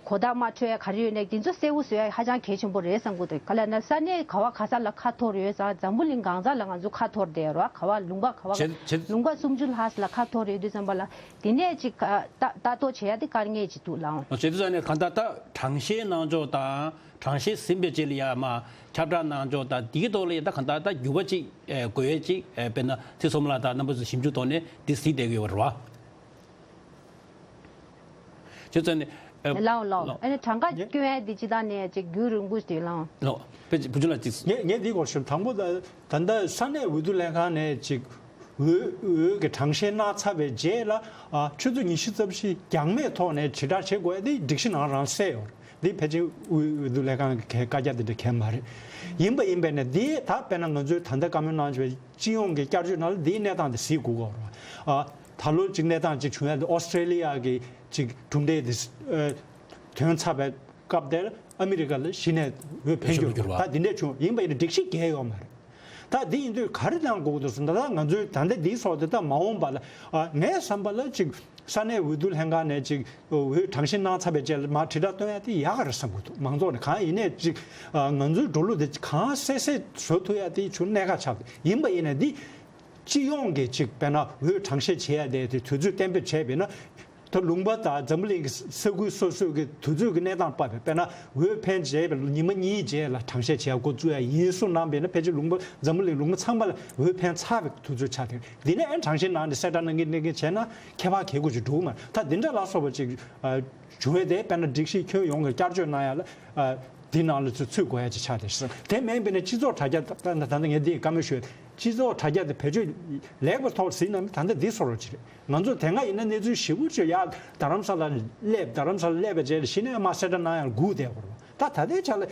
གོ་བརྡ་མ་འཕྲོད་ཡ་ག་རེ་ཡོད་ནའི་འདི་ཚོ་གསལ་བོ་བཟོ་ཡ་ཧ་ཅང་གལ་ཆེན་པོ་རེད་བསམ་གྱི་འདུག་ག་ལ་ན་ས་གནས་ག་བ་ག་ས་ལ་ཁ་འཐོར་ཡོད་ཙང་འཛམ་བུ་གླིང་གང་ས་ལ་ང་ཚོ་ཁ་འཐོར་བསྡད་ཡོད་རེད་བ། ག་བ་ལུང་པ་ག་བ་བྱེད་བྱེད། ལུང་པ་སུམ་ཅུ་ལྷག་ཙམ་ལ་ཁ་འཐོར་ཡོད་དུས་ཙམ་པ་ལ་དེ་ནས་ཅིག་ཨ། ལྟ་ལྟ་རྟོག་བྱེད་ཡ་དེ་དཀའ་ངལ་ཅིག་འདུག་ལགས། བྱེད་དུས་ཙམ་ནས་གང་ལྟར་ད་གྲངས་བཤེར་གནང་ཕྱོགས་དང་། གྲངས་བཤེར་ཟིན་པའི་རྗེས་ལ་ཡང་མར་ཁྱབ་བསྒྲགས་གནང་ཕྱོགས་དང་འདིའི་ཐོག་ལ་ཡང་ད་གང་ལྟར་ད་འགྱུར་བ་ཅིག་ཨེ། དགོས་ཡས་ཅིག་ཨེ། དཔེར་ན་ཚེ་བསོད་ནམས་ལགས་དང་རྣམ་པ་ཚོས་ཞིབ་འཇུག་ཐོག་ནས་འདི་གཟིགས་བསྡད་ཀྱི་ཡོད་པ་རེད་བ། བྱས་ཙང་ནས་ཨེ། ལགས་ལགས། ལགས། ཨ་ནི་གྲངས་ཀ་ངས་སྐྱོན་ཡས་འདི་སྤྱི་བཏང་ནས་ཅིག་རྒྱུན་རིང་པོ་ཞིག་ལགས། ལགས། དཔེ་ཅིག་བུ་ཆུང་ལགས་ཅིག་ངས་ངས་འདི་སྐོར་ཞིབ་དང་པོ་ད་ད་ལྟ་ས་གནས་འོས་བསྡུ་ལྷན་ཁང་ནས་ཅིག་འོས་འོས་ཀྱི་གྲངས་བཤེར་གནང་ཚར་བའི་རྗེས་ལ་ཨ། ཆུ་ཚོད་ཉི་ཤུ་རྩ་བཞི་འགྱངས་མེད་ཐོག་ནས་དྲིལ་བསྒྲགས་བྱེད་དགོས་ཡ་འདི་སྒྲིག་གཞི་ནང་རང་གསལ་ཡོད་རེད། འདི་ཕལ་ཆེར་དབུས་འོས་བསྡུ་ལས་ཁང་གི་བཀའ་རྒྱ་དེ་འདྲ་གང་ཡང་མ་རེད། ཡིན་པ་ཡིན་པས་ནས་འདི་ད་དཔེར་ན་ང་ཚོའི་ད་ལྟ་བཀའ་མོལ་གནང་བྱས་པའི་སྤྱི་ཡོངས་ཀྱི་བསྐྱར་བཅོས་ནང་ལ་འདིའི་གནས་སྟངས་དེ་གཟིགས་དགོས་ཀྱི་རེད། ཨ། ད་ལོ་གཅིག་གནས་སྟངས་གཅིག་བྱུང་ཡ་དེ་ཨོ་སི་ཀྲེ་ལི་ཡ་གི་གཅིག་གྲུབ་འབྲས་དེ་ཨ་ཐོན་ཚར་བའི་སྐབས་དེར་ཨ་མི་རི་ཀ་ལ་གཞི་ནས་འོས་འཕེན་རྒྱུ་འོས་ཤོག་མི་འགྱུར་བ། ད་འདི་འདྲས་བྱུང་ཡིན་པ་ཡིན་ན་སྒྲིག་གཞི་འགལ་ཡོད་མ་རེད། ད་འདི་ཡིན་དུས་ག་རེ་གནང་དགོས་ཀྱི་འདུག་ཟེར་ན། ད་ང་ཚོའི་ད་ལྟ་འདིའི་སོགས་དེ་ད་མ་འོངས་པ་ལ་ཨ་ངའི་བསམ་པ་ལ་གཅིག་ས་གནས་འོས་བསྡུ་ལྷན་ཁང་ནས་གཅིག་འོས་གྲངས་བཤེར་གནང་ཚར་བའི་རྗེས་ལ་མར་དྲིལ་བསྒྲགས་སྟོན་ཡ་དེ་ཡག་ག་རེད་བསམ་གྱི་འདུག་མང་ཚོགས་ནས་གང་ཡིན་ནའི་གཅིག་ཨ་ང་ཚོའི་འགྲོ་ལུགས་དེ་གང་གསལ་གསལ་བཟོ་ཐུབ་ཡ་དེ་ཆུ་གནད་འགག་ཆགས་འདུག་ཡིན་པ་ཡིན་ན་འདི་སྤྱི་ཡོངས་ཀྱི་གཅིག་དཔེར་ན་འོས་གྲངས་བཤེར་བྱེད་ཡ་དེ་དེ་དུས་ཚོད་གཏན་འབེབས་བྱས་པས་ན། ད་ལུང་པ་དང་འཛམ་བུ་གླིང་གི་ས་ཁུལ་སོ་སོའི་གི་དུས་ཚོད་ཀྱི་གནས་སྟངས་དཔག་པའི་དཔེར་ན་འོས་འཕེན་བྱས་པའི་ཉི་མ་གཉིས་རྗེས་ལ་གྲངས་བཤེར་བྱེད་ཡ་འགོ་བཙུགས་ཡ་ཡིན་གསུངས་གནང་བས་ན། ཕལ་ཆེར་ལུང་པ་འཛམ་བུ་གླིང་ལུང་པ་ཚང་མ་ལ་འོས་འཕེན་ཚར་བའི་དུས་ཚོད་ཆགས་ཏེ། འདི་ནས་ཨ་གྲངས་བཤེར་གནང་ནས་གསལ་བསྒྲགས་གནང་གིན་གནང་གིན་བྱས་ན་ཁྱད་པར་གལ་དགོས་ཅིག་འགྲོ་གི་མ་རེད། ད་འདི་འདྲ་ལ་སོགས་པ་ཅིག་ཨ་བྱུང་བས་དེ་དཔེར་ན་སྒྲིག་གཞི་ཁྱོན་ཡོངས་ཀྱི་བསྐྱར་བཅོས་གནང་ཡ་ལ་ཨ་འདི་ནང་ལ་ཚུད་ཚུད་དགོས་ཡ་ཅིག་ཆགས་ཏེ། དེ་མིན་པས་ན་སྤྱི་ཚོགས་དྲ་རྒྱ་ད་ད་ད་ངས་འདི་བཀའ་མོལ་ཞུས། སྤྱི་ཚོགས་དྲ་རྒྱ་དེ་བེད་སྤྱོད་ལེགས་པའི་ཐོག་ཟིན་ན་ད་ལྟ་འདི་བཟོ་འདྲ་ཅིག་རེད། ང་ཚོ་དེ་སྔ་ཡིན་ན་གནས་ཚུལ་ཞེ་པོ་ཅིག་ཡ་རྡ་རམ་ས་ལ་སླེབས། རྡ་རམ་ས་ལ་སླེབས་པའི་རྗེས་ལ་གཞི་ནས་མར་གསལ་བསྒྲགས་གནང་ཡར་སྒུག་བསྡད་དགོས་རེད་པ། ད་ད་ལྟའི་ཆ་ལ་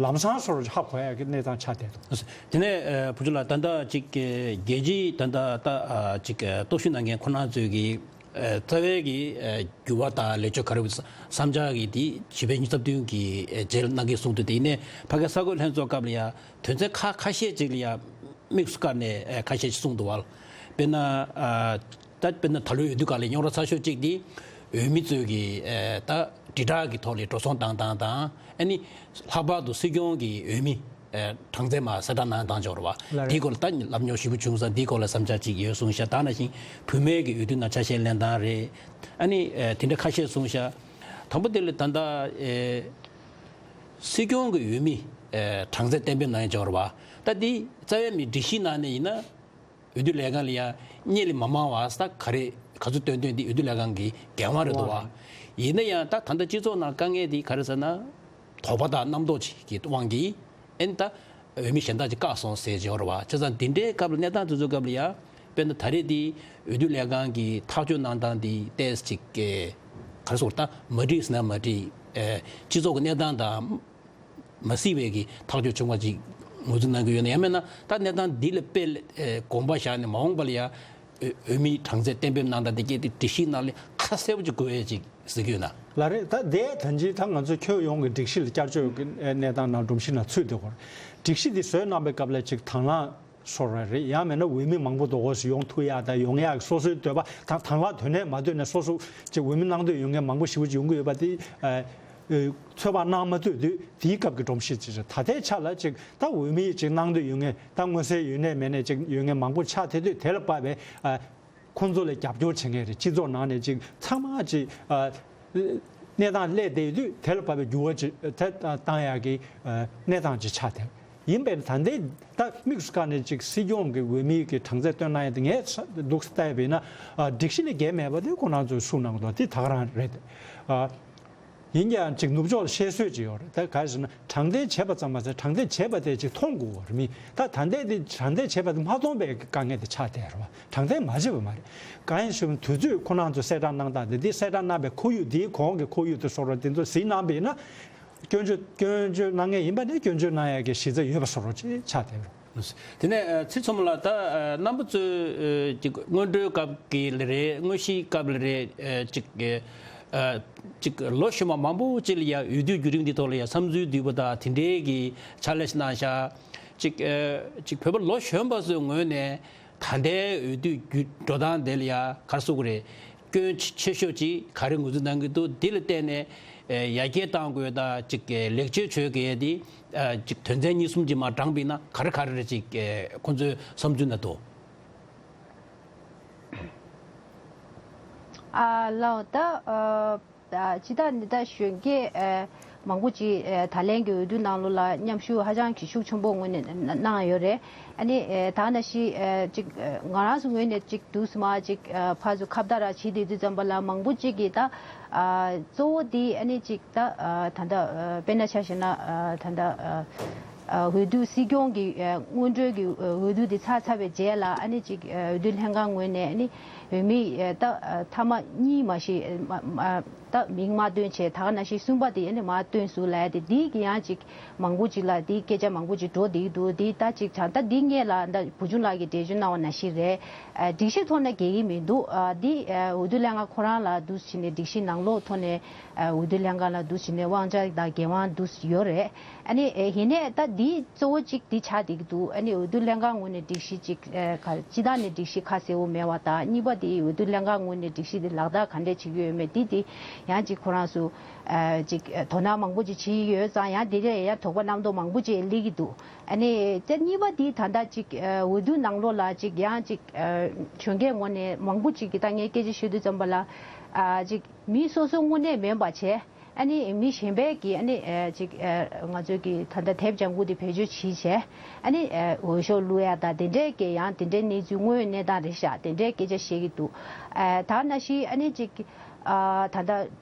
ལམ་སང་བཟོ་འདྲ་ཅིག་ཧ་གོ་ཡ་གི་གནས་སྟངས་ཆགས་བསྡད་འདུག་དེ་ནས་ཨ་བུ་ཆུ་ལགས། ད་ལྟ་ཅིག་རྒྱལ་སྤྱིའི་ད་ལྟ་ད་ཨ་ཅིག་གཏོར་བཤིག་གནང་མཁན་ཁོ་རང་ཚོའི་གི་ཨ་རྩ་བའི་གི་ཨ་འགྱུར་བ་དང་ལེགས་བཅོས་ག་རེ་ཡོད་བསམ་འཆར་གི་དེ་བྱིས་པའི་ཉིས་རྩ་བདུན་གི་ཨ་རྗེས་ལ་གནང་གི་གསུངས་འདུག་དེ་ཡིན་ནའི་ཕ་གི་གསར་འགོད་ལྷན་ཚོགས་སྐབས་ལ་ཡ་དོན་ཚན་ཁག་ཁ་ཤས་ཅིག་ལ་ཡ་དམིགས་སུ་བཀར་ནས་ཨ་ཁ་ཤས་ཅིག་གསུངས་འདུག་བ། དཔེར་ན་ཨ་ད་དཔེར་ན་ད་ལོའི་འོས་བསྡུ་སྒང་ལ་རྙོག་དྲ་ཚ་ཤོས་གཅིག་དེ་འོས་མི་ཚོས་ཀྱི་ཨ་ད་དྲིལ་བསྒྲགས་ཀྱི་ཐོག་ལ་འགྲོ་སོང་བཏང་སྟངས་དང་། ཨ་ནི་ལྷག་པར་དུ་སྲིད་སྐྱོང་གི་འོས་མི་ཨ་གྲངས་ཚད་མར་གསལ་བསྒྲགས་གནང་སྟངས་ཅིག་ཡོད་རེད་བ། ལགས་རེད། དེའི་སྐོར་ལ་ད་ལབ་རྙོག་ཞེ་པོ་བྱུང་ཙང་དེའི་སྐོར་ལ་བསམ་འཆར་ཅིག་ཡོད་གསུངས་ཤག་ད་ནང་བཞིན་བུད་མེད་ཀྱི་འོས་བསྡུ་ནང་ཆ་ཤས་ལེན་སྟངས་རེད། ཨ་ནི་ཨ་དེ་འདྲ་ཁ་ཤས་གསུངས་ཤག་དང་པོ་དེ་ལ་ད་ལྟ་ཨེ་སྲིད་སྐྱོང་གི་འོས་མི་ཨེ་གྲངས་ཚད་གཏན་འབེབས་གནང་ཡ་ཅིག་ཡོད་རེད་བ། ད་འདི་རྩ་བའི་མི་སྒྲིག་གཞི་ནང་ནས་ཡིན་ན་འོས་བསྡུ་ལས་ཁང་ལ་ཡ་གཉིས་ལས་མ་མང་བ་ས་ག་རེ་ག་ཚོད་བཏོན་བཏོན་འདི་འོས་བསྡུ་ལས་ཁང་གི་འགན་དབང་རེད་འདུག་བ། ཡིན་ན་ཡང་ད་ད་ལྟ་སྤྱི་ཚོགས་ནང་དཀའ་ངལ་འདི་ག་རེ་ཟེར་ན། དོགས་པ་དང་རྣམ་རྟོག་ཅིག་གི་དབང་གིས་ཨེ་ནི་ད་འོས་མི་གཞན་དག་ཅིག་བཀག་སོང་ཟེར་བྱས་ཡོད་རེད་བ། བྱས་ཙང་འདི་འདྲའི་སྐབས་ལ་གནས་སྟངས་དེ་ཚོའི་སྐབས་ལ་ཡ་དཔེར་ན་ད་རེས་འདི་འོས་བསྡུ་ལས་ཁང་གི་ཐག་གཅོད་གནང་སྟངས་འདི་ཏོག་ཙམ་ཅིག་ག་རེ་ཟེར་ད་མ་འགྲིག་ཟེར་ན་མ་འགྲིག་ཨེ་སྤྱི་ཚོགས་ཀྱི་གནས་སྟངས་དང་མ་བསྲེས་པའི་གི་ཐག་གཅོད་བྱུང་བ་ཅིག་ངོས་འཛིན་གནང་གི་ཡོད་ན། ཡང་མིན་ན་ད་གནས་སྟངས་འདི་ལ་དཔེ་ཨེ་དགོངས་པ་བཞག་ནས་མ་འོངས་པ་ལ་ཡ་འོས་འོས་མིའི་གྲངས་ཚད་གཏན་འབེབས་གནང་སྟངས་འདི་གལ་ཏེ་སྒྲིག་གཞི་ནང་ལ་ཁ་གསལ་པོ་ཅིག་དགོས་ཡས་ཅིག་ཟེར་གྱི་ཡོད་ན། ལགས་རེད། ད་དེ་ད་ཅི་ད་ང་ཚོ་ཁྱོན་ཡོངས་ཀྱི་སྒྲིག་གཞི་ལ་བསྐྱར་བཅོས་ཀྱི་གནས་སྟངས་ནང་སྒྲོམ་གཞི་ནང་ཚུད་བསྡད་ཡོད་རེད། སྒྲིག་གཞི་འདི་བཟོས་གནང་པའི་སྐབས་ལ་ཅིག་དང་བླངས་སོགས་རེད། ཡང་མིན་ན་འོས་མི་མང་པོ་འདུག་གོ་ཞིག་ཡོང་ཐུབ་ཡག་དང་ཡོང་ཡག་སོ་སོའི་འདོད་པ་དང་དང་བླངས་འདོད་ནས་མ་འདོད་ནས་སོ་སོ་ཅིག་འོས་མི་གནང་འདོད་ཡོད་མཁན་མང་པོ་ཞེ་པོ་ཅིག་ཡོང་གི་ཡོད་པ་དེ་ཨ་ཚོད་དཔག་གནང་མ་ཐུབ་དུས་དེའི་སྐབས་ཀྱི་སྒྲོམ་གཞི་ཅིག་རེད། ད་ལྟའི་ཆ་ལ་ཅིག་ད་འོས་མི་ཅིག་གནང་འདོད་ཡོད་མཁན་ད་མངོན་གསལ་ཡོད་ནས་མེད་ནས་ཅིག་ཡོད་མཁན་མང་པོ་ཆགས་ཐལ་དུས་དེ་ལ་དཔག་པའི་ཨ། ཁོང་ཚོ་ལ་རྒྱབ་སྐྱོར་བྱེད་མཁན་རེད། སྤྱི་ཚོགས་ནང་ནས་ཅིག་ཚང་མ་ཅིག་ཨ། གནས་སྟངས་སླེབས་བསྡད་དུས་དེ་ལ་བབས་པའི་འགྱུར་བ་ཅིག་དེ་བཏང་ཡག་གི་ཨ། གནས་སྟངས་ཅིག་ཆགས་ཐལ། ཡིན་པས་ད་ལྟའི་ད་དམིགས་སུ་བཀར་ནས་ཅིག་སྲིད་སྐྱོང་གི་འོས་མིའི་གི་གྲངས་ཚད་བཏོན་གནང་ཡག་དེ་ངས་འདུག་སེ་བལྟས་པ་ཡིན་ན་ཨ། སྒྲིག་གཞི་ནས་འགལ་མེད་པ་དེ་ཁོ་རང་ཚོས་གསུངས་གནང་གི་འདུག་དེ་ད་ག་རང་རེད། ཨ། ཡིན་ཀྱང་ཅིག་ནུབ་ཕྱོགས་ལ་བཤད་སྲོལ་ཅིག་ཡོད་རེད། ད་ག་རེ་ཟེར་ན་གྲངས་འདེགས་བྱས་པ་ཙམ་མ་ཟད་གྲངས་འདེགས་བྱས་པ་དེ་ཅིག་མཐོང་དགོས་པ་རེད་མི། ད་ད་ལྟའི་དེ་གྲངས་འདེགས་བྱས་པ་དེ་མ་མཐོང་པའི་དཀའ་ངལ་དེ་ཆགས་བསྡད་རེད་བ། གྲངས་འདེགས་མ་བྱས་པ་མ་རེད། གང་ཡིན་ཞུ་ན་དུས་ཚོད་ཁོ་རང་ཚོ་གསལ་བསྒྲགས་གནང་སྟངས་དེ་འདི་གསལ་བསྒྲགས་གནང་པའི་ཁོར་ཡུག་འདིའི་གོང་གི་ཁོར་ཡུག་དེ་བཟོ་འདྲ་དེ་ཚོ་གཟིགས་གནང་པ་ཡིན་ན་སྐྱོན་བརྗོད་སྐྱོན་བརྗོད་གནང་མཁན་ཡིན་པ་ནས་སྐྱོན་བརྗོད་གནང་ཡག་གི་གཞི་རྩ་ཡོད་པ་བཟོ་འདྲ་ཅིག་ཆགས་བསྡད་རེད། དེ་ནས་ཨ། ཚེ་མཚོ་མོ་ལགས། ད་ཨ། རྣམ་པ་ཚོས་ཨ། ཅིག་སྔོན་འགྲོའི་སྐབས་ཀྱི་ལ་རེད། དངོས་གཞིའི་སྐབས་ལ་རེད། ཨ། ཅིག་ཨ། ཅིག་ལོ་གཞོན་པ་མང་པོ་ཅིག་ལ་ཡ་འོས་བསྡུའི་བརྒྱུད་རིམ་འདིའི་ཐོག་ལ་ཡ་བསམ་ཚུལ་བསྡུས་པ་དང་དེ་འབྲེལ་གྱི་ཕྱག་ལས་ཤིག་གནང་ཤག་ཅིག་ཨ། ཅིག་བོད་པ་ལོ་གཞོན་པ་ཚོའི་ངོས་ནས་ད་ལྟའི་འོས་བསྡུའི་བརྒྱུད་འགྲོ་སྟངས་དེ་ལ་ཡ་ག་རེ་ཟེར་དགོས་རེད། སྐྱོན་ཆེ་ཤོས་ཅིག་ག་རེ་ངོས་འཛིན་གནང་གི་འདུག་འདི་ལ་བརྟེན་ནས་ཨ། ཡར་རྒྱས་གཏང་དགོས་དང་ཅིག་ལེགས་བཅོས་བྱེད་དགོས་ཡས་འདི་ཨ། ཅིག་དོན་ཚན་གཉིས་གསུམ་ཅིག་མར་བགྲངས་པ་ཡིན་ན་ག་རེ་ག་རེ་རེ་ཅིག་ཨ། ཁོང་ཚོའི་བསམ་ཚུལ་ན་འདུག་ཨ་ལགས། ད་ཨ། ད་སྤྱིར་བཏང་ནི་ད་གཞོན་སྐྱེས་ཨ། མང་པོ་ཅིག་ཨ། ད་ལན་གྱི་འོས་བསྡུ་ནང་ལོགས་ལ་མཉམ་ཞུགས་ཧ་ཅང་གི་ཤུགས་ཆེན་པོ་ངོས་ནས་གནང་ཡོད་རེད། ཨ་ནི་ཨ། ད་ནང་བཞིན་ཨ། ཅིག་ཨ། ང་རང་ཚོ་ངོས་ནས་ཅིག་འདུག་སེ་མར་ཅིག་ཨ། ཕར་ཚུར་ཁ་བརྡ་ར་བྱེད་བསྡད་དུས་ཙམ་པ་ལ་མང་པོ་ཅིག་གིས་ད་ཨ། གཙོ་བོ་འདི་ཨ་ནི་ཅིག་ད་ཨ། ད་ལྟ་ཨ། དཔེར་ན་ཆ་བཞག་ན་ཨ། ད་ལྟ་ཨ། འོས་བསྡུ་སྲིད་སྐྱོང་གི་སྔོན་འགྲོའི་གི་འོས་བསྡུ་དེ་ཚར་ཚར་བའི་རྗེས་ལ་ཨ་ནི་ཅིག་འོས་བསྡུ་ལྷན་ཁང་ངོས་ནས་ཨ་ནི་འོས་མི་ད་མཐའ་མ་གཉིས་མ་གཞི་ད་མིང་མ་བཏོན་བྱས། ད་ག་ནང་བཞིན་གསུམ་པ་དེ་ཨ་ནི་མར་བཏོན་སོང་ལབ་ཡ་དེ་འདི་གི་ཡང་ཅིག་མང་པོ་ཅིག་ལ་འདི་སྐད་ཆ་མང་པོ་ཅིག་འགྲོ་བསྡད་ཀྱི་འདུག་འདི་ད་ཅིག་ད་ད་འདི་སྔོན་ལ་ད་བུ་ཆུང་ལགས་ཀྱིས་འགྲེལ་བརྗོད་གནང་བ་ནང་བཞིན་རེད། སྒྲིག་གཞི་ཐོག་ནས་འགལ་གྱི་མི་འདུག་འདི་འོས་བསྡུ་ལྷན་ཁང་ཁོ་རང་ལ་འདུག་བྱས་ནས་སྒྲིག་གཞི་ནང་ལོགས་ཐོག་ནས་འོས་བསྡུ་ལྷན་ཁང་ལ་འདུག་བྱས་ནས་དབང་ཆ་དང་འགན་དབང་འདུག་ཡོད་རེད། ཨ་ནི་ཡིན་ནའི་ད་འདི་གཙོ་བོ་གཅིག་འདི་ཆགས་བསྡད་ཀྱི་འདུག་ཨ་ནི་འོས་བསྡུ་ལྷན་ཁང་ངོས་ནས་སྒྲིག་གཞི་གཅིག་སྤྱི་བཏང་ནས་སྒྲིག་གཞི་ཁ་གསལ་པོ་མེད་པ་དང་། གཉིས་པ་དེ་འོས་བསྡུ་ལྷན་ཁང་ངོས་ནས་སྒྲིག་གཞི་དེ་ལག་བསྟར་ག་འདྲས་བྱེད་ཀྱི་ཡོད་མེད་འདི་དེ་ཡང་གཅིག་ཁོ་རང་ཚོ་གཅིག་དོ་སྣང་མང་པོ་ཅིག་བྱེད་ཀྱི་ཡོད་ཙང་། ཡང་དེ་ལས་ཡང་དོགས་པ་རྣམ་རྟོག་མང་པོ་ཅིག་སླེབས་ཀྱི་འདུག་ཨ་ནི་དེ་གཉིས་པ་དེ་ད་ལྟ་ཅིག་འོས་བསྡུ་ནང་ལོགས་ལ་ཅིག་ཡང་ཅིག་གཞོན་སྐྱེས་ངོས་ནས་མང་པོ་ཅིག་གིས་ད་ངས་སྐད་ཆ་ཤོད་དུས་ཙམ་པ་ལ་ཅིག་མི་སོ་སོ་དངོས་གནས་མིན་པ་བྱས། ཨ་ནི་མི་གཞན་པས་ཀྱིས་ཨ་ནི་ཅིག་ང་ཚོའི་གི་ད་ལྟ་དེབ་ལྗང་གུ་དེ་བེད་སྤྱོད་བྱས་བྱས། ཨ་ནི་འོས་ཤོག་བླུག་ཡ་དང་དེ་འདྲའི་གི་ཡང་དེ་འདྲའི་གནས་ཚུལ་དངོས་ཡོད་གནས་སྟངས་རེད་ཤག་དེ་འདྲའི་སྐད་ཆ་བཤད་ཀྱི་འདུག་ད་ནང་བཞིན་ཨ་ནི་ཅིག་ད་ལྟ་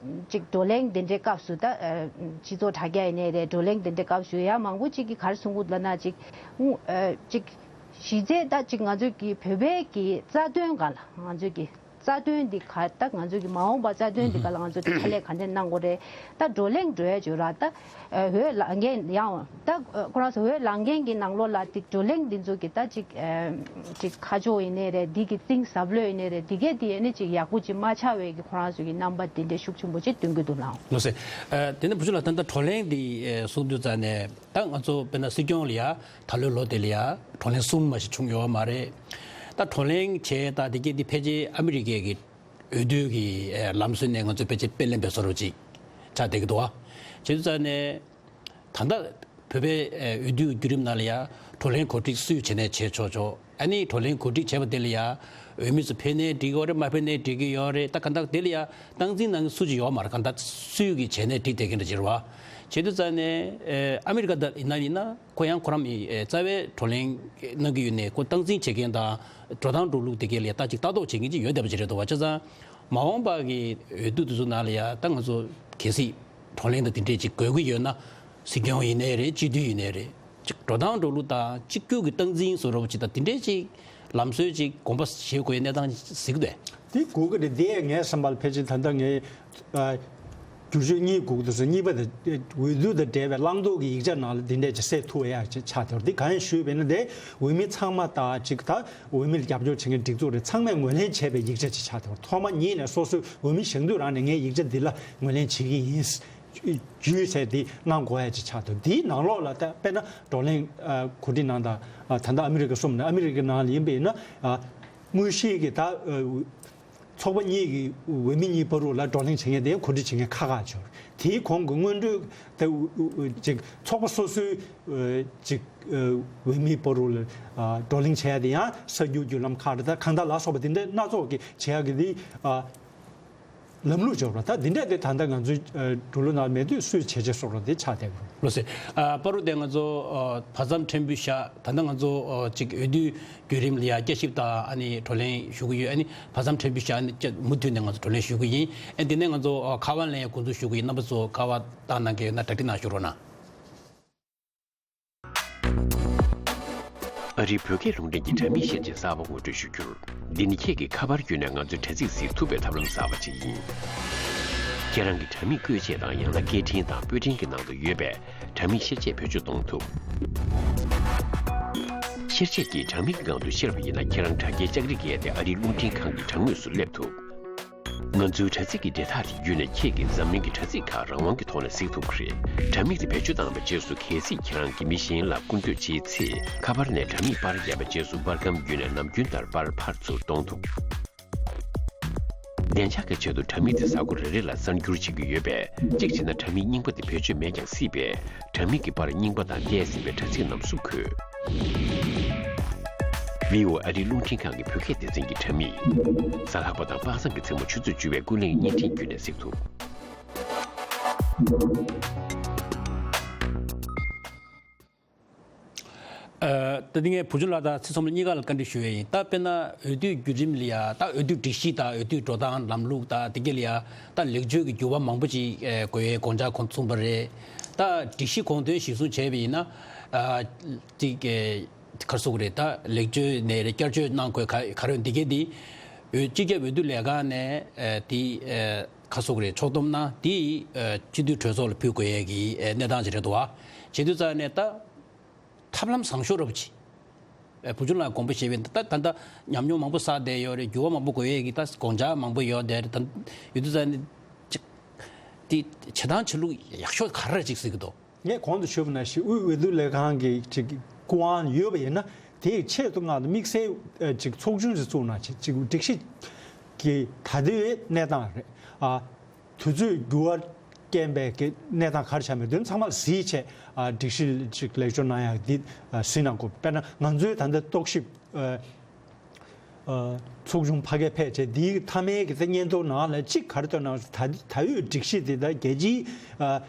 ཅིག་བགྲོ་གླེང་དེ་འདྲའི་སྐབས་སུ་ད་སྤྱི་ཚོགས་དྲ་རྒྱ་ཡིན་ནའི་རེད། བགྲོ་གླེང་དེ་འདྲའི་སྐབས་སུ་ཡང་མང་པོ་ཅིག་གིས་ག་རེ་གསུང་གི་འདུག་ལབ་ན། ཅིག་ཅིག་གཞི་རྩའི་ད་ཅིག་ང་ཚོའི་གི་བོད་པའི་གི་རྩ་དོན་སྒང་ལ་ང་ཚོའི་གི་རྩ་དོན་འདི་ག་ད་ང་ཚོའི་གི་མ་འོངས་པ་རྩ་དོན་འདི་ག་ལ་ང་ཚོ་དཀའ་ལས་ག་འདྲས་གནང་དགོས་རེད། ད་བགྲོ་གླེང་འགྲོ་ཡ་བྱོས་ར། ད་འོས་ལངས་མཁན་ཡང་ད་ཁོ་རང་ཚོ་འོས་ལངས་མཁན་གྱི་ནང་ལོགས་ལ་འདི་བགྲོ་གླེང་འདི་ཚོ་གི་ད་ཅིག་ཅིག་ཁ་ཕྱོགས་ཡིན་ནའི་རེད། འདི་གི་གཏིང་ཟབ་ལོས་ཡིན་ནའི་རེད། འདི་གས་འདི་ཡིན་ནའི་ཅིག་ཡག་པོ་ཅིག་མ་ཆགས་པའི་གི་ཁོ་རང་ཚོ་གི་རྣམ་པ་འདི་འདྲས་ཤུགས་ཆེན་པོ་ཅིག་སྟོན་གྱི་འདུག་ལགས། ལགས་སེ། དེ་ནས་བུ་ཆུང་ལགས། ད་ལྟ་བགྲོ་གླེང་འདི་གསུང་དུས་ཙ་ནས་ད་ང་ཚོ་དཔེར་ན་སྲིད་སྐྱོང་ལ་ཡ་ད་ལོའི་ལོ་དེ་ལ་ཡ་བགྲོ་གླེང་གསུམ་མ་ཞིག་བྱུང་ཡོད་མ་རེད། ད་བགྲོ་གླེང་བྱས་ད་དེ་གས་འདི་ཕལ་ཆེར་ཨ་མི་རི་ཀའི་གི་འོས་བསྡུ་གི་ལམ་སྲོལ་ནས་ང་ཚོ་ཕལ་ཆེར་དཔེ་ལེན་པའི་བཟོ་འདྲ་ཅིག་ཆགས་བསྡད་ཀྱི་འདུག་བ། བྱས་དུས་ཙ་ནས་ད་ལྟ་བོད་པའི་འོས་བསྡུ་བརྒྱུད་རིམ་ནང་ལ་ཡ་བགྲོ་གླེང་གོ་སྒྲིག་སུས་བྱས་ནས་བྱས་ཆོག་ཆོག་ཨ་ནི་བགྲོ་གླེང་གོ་སྒྲིག་བྱས་པ་དེ་ལ་ཡ་འོས་མི་ཚོ་ཕེབས་ནའི་འགྲིག་གི་ཡོད་རེད། མ་ཕེབས་ནའི་འགྲིག་གི་ཡོད་རེད། ད་གང་ལྟར་དེ་ལ་ཡ་སྟངས་འཛིན་གནང་མཁན་སུ་ཅིག་ཡོད་མ་རེད། གང་ལྟར་སུས་ཀྱིས་བྱས་ནའི་འགྲིག་བསྡད་མཁན་འདྲ་ཅིག་རེད་བ། བྱས་དུས་ཙ་ནས་ཨ་མི་རི་ཀ་ད་ཡིན་ན་ཡིན་ན་ཁོ་ཡང་ཁོ་རང་གི་རྩ་བའི་བགྲོ་གླེང་གནང་གི་ཡོད་ནའི་ཁོ་སྟངས་འཛིན་བྱེད་མཁན་དང་འགྲོ་སྟངས་འགྲོ་ལུགས་དེ་གས་ལ་ཡ་ད་ཅིག་ལྟ་རྟོག་བྱེད་མཁན་ཅིག་ཡོད་བསྡད་པ་ཅིག་རེད་འདུག་བ། བྱས་ཙང་མ་འོངས་པ་གི་འོས་བསྡུ་དེ་ཚོ་ནང་ལ་ཡ་ད་ང་ཚོ་གལ་སྲིད་བགྲོ་གླེང་དང་དེ་འདྲས་ཅིག་དགོས་ཀྱི་ཡོད་ན། སྲིད་སྐྱོང་ཡིན་ནའི་རེད། སྤྱི་འཐུས་ཡིན་ནའི་རེད། ཅིག་འགྲོ་སྟངས་འགྲོ་ལུགས་དང་གཅིག་གྱུར་གྱི་སྟངས་འཛིན་བཟོ་འདྲ་པོ་ཅིག་དང་དེ་འདྲས་ཅིག་ལམ་སྲོལ་ཅིག་དགོངས་པ་བཞེས་དགོས་ཡའི་གནས་སྟངས་གཟིགས་འདུག་དེ་དགོས་ཀྱི་རེད། དེ་ངའི་བསམ་པ་ལ་ཕལ་ཆེར་ད་ལྟ་ངའི་ཨ་བསྒྱུར་བཅོས་གཉིས་དགོས་ཀྱི་འདུག་ཟེར། གཉིས་པ་དེ་འོས་བསྡུ་དང་འབྲེལ་བའི་བླང་དོར་གྱི་ཡིག་ཆ་ནང་ལ་འདི་འདྲས་ཅིག་གསལ་ཐུབ་ཡ་ཅིག་ཆགས་ཐུབ་རེད། དེ་གང་ཡིན་ཞུས་པ་ཡིན་ན། དེ་འོས་མི་ཚང་མ་དང་ཅིག་ད་འོས་མི་ལ་རྒྱབ་སྐྱོར་བྱེད་མཁན་སྒྲིག་འཛུགས་རེད། ཚང་མས་ངོས་ལེན་བྱས་པའི་ཡིག་ཆ་ཅིག་ཆགས་ཐུབ་རེད། ཐོག་མ་ཉིད་ནས་སོ་སོའི་འོས་མི་བཞེངས་དུས་རང་ནས་ངས་ཡིག་ཆ་འདི་ལ་ངོས་ལེན་བྱེད་ཀྱི་ཡིན། རྒྱུས་ཟེར་འདི་གནང་དགོས་ཡ་ཅིག་ཆགས་འདུག་འདིའི་ནང་ལོགས་ལ་ད་དཔེར་ན་བགྲོ་གླེང་ཨ་གོ་སྒྲིག་གནང་དང་། ཨ་ད་ལྟ་ཨ་མི་རི་ཀ་གསུམ་ནས། ཨ་མི་རི་ཀའི་ནང་ལ་ཡིན་པ་ཡིན་ན་ཨ་དངོས་གཞིའི་གི་ད་ཨ་ཚོགས་པ་གཉིས་ཀྱི་འོས་མི་གཉིས་བར་དུ་ལ་བགྲོ་གླེང་བྱེད་མཁན་དེ་གོ་སྒྲིག་བྱེད་མཁན་ཁག་ཁག་ཅིག་ཡོད་རེད། དེའི་གོང་གི་སྔོན་འགྲོའི་ད་ཨ་ཨ་ཅིག་ཚོགས་པ་སོ་སོའི་ཨ་ཅིག་ཨ་འོས་མི་བར་དུ་ལ་ཨ་བགྲོ་གླེང་བྱེད་ཡ་དེ་ཡང་གསར་འགྱུར་བརྒྱུད་ལམ་ཁག་རེད། ད་གང་ལྟར་ལ་སོགས་པ་དེ་འདྲ་སྣ་ཚོགས་ཀྱི་བྱེད་ཡ་གི་དེ་ཨ་ལམ་ལུགས་འབྱོར་བ་ད་འདི་འདྲ་དེ་ད་ལྟ་ང་ཚོའི་ཨ་འགྲོ་ལུགས་ནང་མེད་དུས་སུས་བྱས་བྱས་སོགས་རོགས་དེ་ཆགས་བསྡད་པ་རེད། ལགས་སེ། ཨ་པ་རུ་དེ་ང་ཚོ་ཨ་བར་མཚམས་ཕྲན་བུ་བཞག་ད་ལྟ་ང་ཚོ་ཨ་ཅིག་འོས་བསྡུ་བརྒྱུད་རིམ་ལ་ཡ་བསྐྱར་ཞིབ་དང་ཨ་ནི་བགྲོ་གླེང་ཞུ་གི་ཡོད། ཨ་ནི་བར་མཚམས་ཕྲན་བུ་བཞག་ཨ་ནི་བསྐྱར་མུ་མཐུད་ནས་ང་ཚོ་བགྲོ་གླེང་ཞུ་གི་ཡིན། ཨ་དེ་ནས་ང་ཚོ་ཨ་ཁ་པར་ལེན་ཡ་འགོ་འཛུགས་ཞུ་གི་ཡིན། རྣམ་པ་ཚོ་ཁ་པར་བཏང་གནང་གི་ཡོད་ན་གྲ་སྒྲིག་གནང་ཞུ་རོགས་གནང་། ཨ་རིའི་བོད་སྐད་རླུང་འཕྲིན་གྱི་དྲ་མིག་ཤེར་ཆས་གསར་པ་ངོ་སྤྲོད་ཞུ་རྒྱུར། འདི་ནི་ཁྱེད་ཀྱིས་ཁ་པར་བརྒྱུད་ནས་ང་ཚོའི་དྲ་ཚིགས་གཟིགས་ཐུབ་པའི་ཐབས་ལམ་གསར་པ་ཅིག་ཡིན། ཁྱེད་རང་གི་དྲ་མིག་བཀོལ་ཆས་དང་ཡང་ན་སྐད་འཕྲིན་དང་པོད་འཕྲིན་གྱི་ནང་དུ་ཡོད་པའི་དྲ་མིག་ཤེར་ཆས་བེད་སྤྱོད་གཏོང་ཐུབ། ཤེར་ཆས་ཀྱིས་དྲ་མིག་གི་སྒང་དུ་ཤར་བ་ཡིན་ན། ཁྱེད་རང་དྲ་རྒྱའི་ལྕགས་རི་བརྒལ་ཏེ་ཨ་རིའི་རླུང་འཕྲིན་ཁང་གི་དྲ་ངོས་སུ་སླེབས་ཐུབ། ང་ཚོའི་དྲ་ཚིགས་ཀྱི་འབྲེལ་ཐག་དེ་བརྒྱུད་ནས་ཁྱེད་ཀྱིས་འཛམ་གླིང་གི་དྲ་ཚིགས་ཁག་རང་དབང་གི་ཐོག་ནས་གཟིགས་ཐུབ་ཀྱི་རེད། དྲ་མིག་དེ་བེད་སྤྱོད་བཏང་བའི་རྗེས་སུ། གལ་སྲིད་ཁྱེད་རང་གིས་མི་གཞན་ལ་སྐུར་འདེབས་བྱེད་ཚེ། ཁ་པར་ནས་དྲ་མིག་པར་བརྒྱབ་པའི་རྗེས་སུ་པར་ཁང་བརྒྱུད་ནས་ནམ་རྒྱུན་ལྟར་པར་ཕར་ཚུར་གཏོང་ཐུབ། བདེ་འཇགས་ཀྱི་ཆེད་དུ་དྲ་མིག་དེ་གཟའ་འཁོར་རེ་རེ་ལ་གསར་འགྱུར་བྱེད་ཀྱི་ཡོད་པས། གཅིག་བྱས་ན་དྲ་མིག་རྙིང་པ་དེ་བེད་སྤྱོད་མེད་ཀྱང་སྲིད་པས། དྲ་མིག་གི་པར་རྙིང་པ་དང་འདས་ཟིན་པའི་དྲ་ཚིགས་རྣམས་སུ་འཁོད། བྷི་ཨོ་ཨེ་ཨ་རིའི་རླུང་འཕྲིན་ཁང་གི་བོད་སྐད་སྡེ་ཚན་གྱི་དྲ་མིག་གཟའ་ལྷག་པ་དང་པ་སངས་ཀྱི་མཚན་མོ་ཆུ་ཚོད་བཅུ་པའི་ཀུན་གླེང་བརྙན་འཕྲིན་བརྒྱུད་ནས་གཟིགས་ཐུབ། ཨ། ད་འདི་ངས་བུ་ཆུང་ལགས་དང་ཚེ་ཚོམ་གཉིས་ཀ་ལ་བཀའ་འདྲི་ཞུ་ཡས་ཡིན། ད་དཔེར་ན་འོས་བསྡུ་བརྒྱུད་རིམ་ལ་ཡ། ད་འོས་བསྡུ་སྒྲིག་གཞི་དང་འོས་བསྡུ་འགྲོ་སྟངས་ལམ་ལུགས་དང་དེ་ག་ལ་ཡ། ད་ལེགས་བཅོས་ཀྱི་འགྱུར་བ་མང་པོ་ཅིག་ཨེ་དགོས་ཡས་དགོངས་འཆར་ཁོང་གསུངས་པ་རེད། ད་སྒྲིག་གཞི་གོང་དོན་གཞིར་བཟུང་བྱས་པ་ཡིན་ན། ཨ་ཅིག་ག་རེ་ཟེར་དགོས་རེད། ད་ལེགས་བཅོས་ནས་རེད། བསྐྱར་བཅོས་གནང་དགོས་ག་ག་རེ་འདི་གས་འདི་འོས་སྤྱི་ཁྱབ་འོས་བསྡུ་ལས་ཁང་ནས་ཨ་དེ་ཨ་ག་རེ་ཟེར་དགོས་རེད། ཕྱོགས་བསྡོམས་གནང་དེ་ཨ་སྤྱི་འཐུས་གྲོས་ཚོགས་ལ་ཕུལ་དགོས་ཡས་ཀྱི་ཨ་གནས་སྟངས་ཅིག་རེད་འདུག་བ། བྱེད་དུས་ཙང་ནས་ད་ཐབས་ལམ་བཟང་ཤོས་རབ་ཅིག་ཨ་བུ་ཆུང་ལགས་དགོངས་པ་བཞེས་པའི་ད་ད་ད་ཉམས་མྱོང་མང་པོ་བསགས་བསྡད་ཡོད་རེད། འགྱུར་བ་མང་པོ་དགོས་ཡས་ཀྱི་ད་དགོངས་འཆར་མང་པོ་ཡོད་བསྡད་རེད། ད་ཡོད་དུས་ཙང་ནས་ཅིག་དེ་བྱེད་སྟངས་བྱེད་ལུགས་ཡག་ཤོས་ག་རེ་རེད་ཅིག་ཟེར་གྱི་འདུག་ངས་གོང་དུ་ཞུས་པ་ནང་བཞིན་དབུས་འོས་བསྡུ་ལས་ཁང་གི་ཅིག་སྐུ་དབང་ཡོད་པ་ཡིན་ན། དེའི་ཆེད་དུ་མངགས་ཏེ་དམིགས་བསལ་ཨ་ཅིག་ཚོགས་ཆུང་ཞིག་བཙུགས་གནང་བྱས། ཅིག་སྒྲིག་གཞི་གི་ད་ལྟའི་གནས་སྟངས་རེད། ཨ་དུས་ཚོད་འགྱུར་བ་རྐྱེན་པས་ཀྱི་གནས་སྟངས་ག་རེ་ཆགས་མེད་དོན་ཚང་མ་གཟིགས་བྱས། ཨ་སྒྲིག་གཞི་ཅིག་ལེགས་བཅོས་གནང་ཡག་འདི་ཨ་གཟིགས་གནང་དགོས། དཔེར་ན་ང་ཚོའི་ད་ལྟ་རྟོག་ཞིབ་ཨ་ཚོགས་ཆུང་ཕ་གིར་ཕེབས་བྱས། འདིའི་མཐའ་མའི་གི་མཉམ་དུ་ནང་ལ་གཅིག་ག་རེ་བཏོན་གནང་། ད་ད་ཡོད་སྒྲིག་གཞི་འདི་ད་རྒྱལ་སྤྱིའི་ཨ་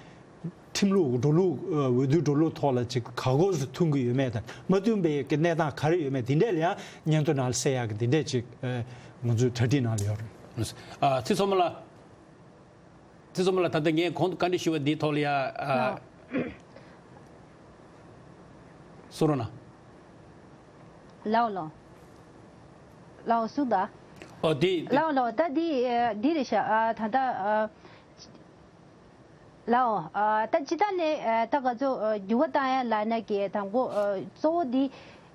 ཁྲིམས་ལུགས་འགྲོ་ལུགས་ཨ་འོས་བསྡུའི་འགྲོ་ལུགས་ཐོག་ལ་ཅིག་ག་གོ་ཟེར་མཐུན་གྱི་ཡོད་མེད་དང་མ་མཐུན་པའི་གི་གནས་སྟངས་ག་རེ་ཡོད་མེད་འདི་འདྲས་ལ་ཡང་མཉམ་དུ་ནང་ལ་གསལ་ཡག་གི་འདི་འདྲས་ཅིག་ཨ་ང་ཚོའི་གྲ་སྒྲིག་ནང་ལ་ཡོད་རེད། ཨ་ཚེ་བཙོན་མ་ལགས། ཚེ་བཙོན་མ་ལགས། ད་ལྟ་ངས་གོང་དུ་བཀའ་འདྲི་ཞུས་པ་འདིའི་ཐོག་ལ་ཡ་ཨ་ལགས། གསུང་རོགས་གནང་། ལགས་ལགས། ལགས་གསུང་དང་། ཨོ་དེ་དེ། ལགས་ལགས། ད་འདི་ཨ་འདི་རེད་ཤག་ཨ་ད་ལྟ་ཨ་ལགས་ཨ་ད་སྤྱི་བཏང་ནས་ཨ་ད་ག་ཚོད་ཨ་འགྱུར་བ་བཏང་ཡ་ལབ་ན་གི་དང་པོ་ཨ་གཙོ་བོ་འདི་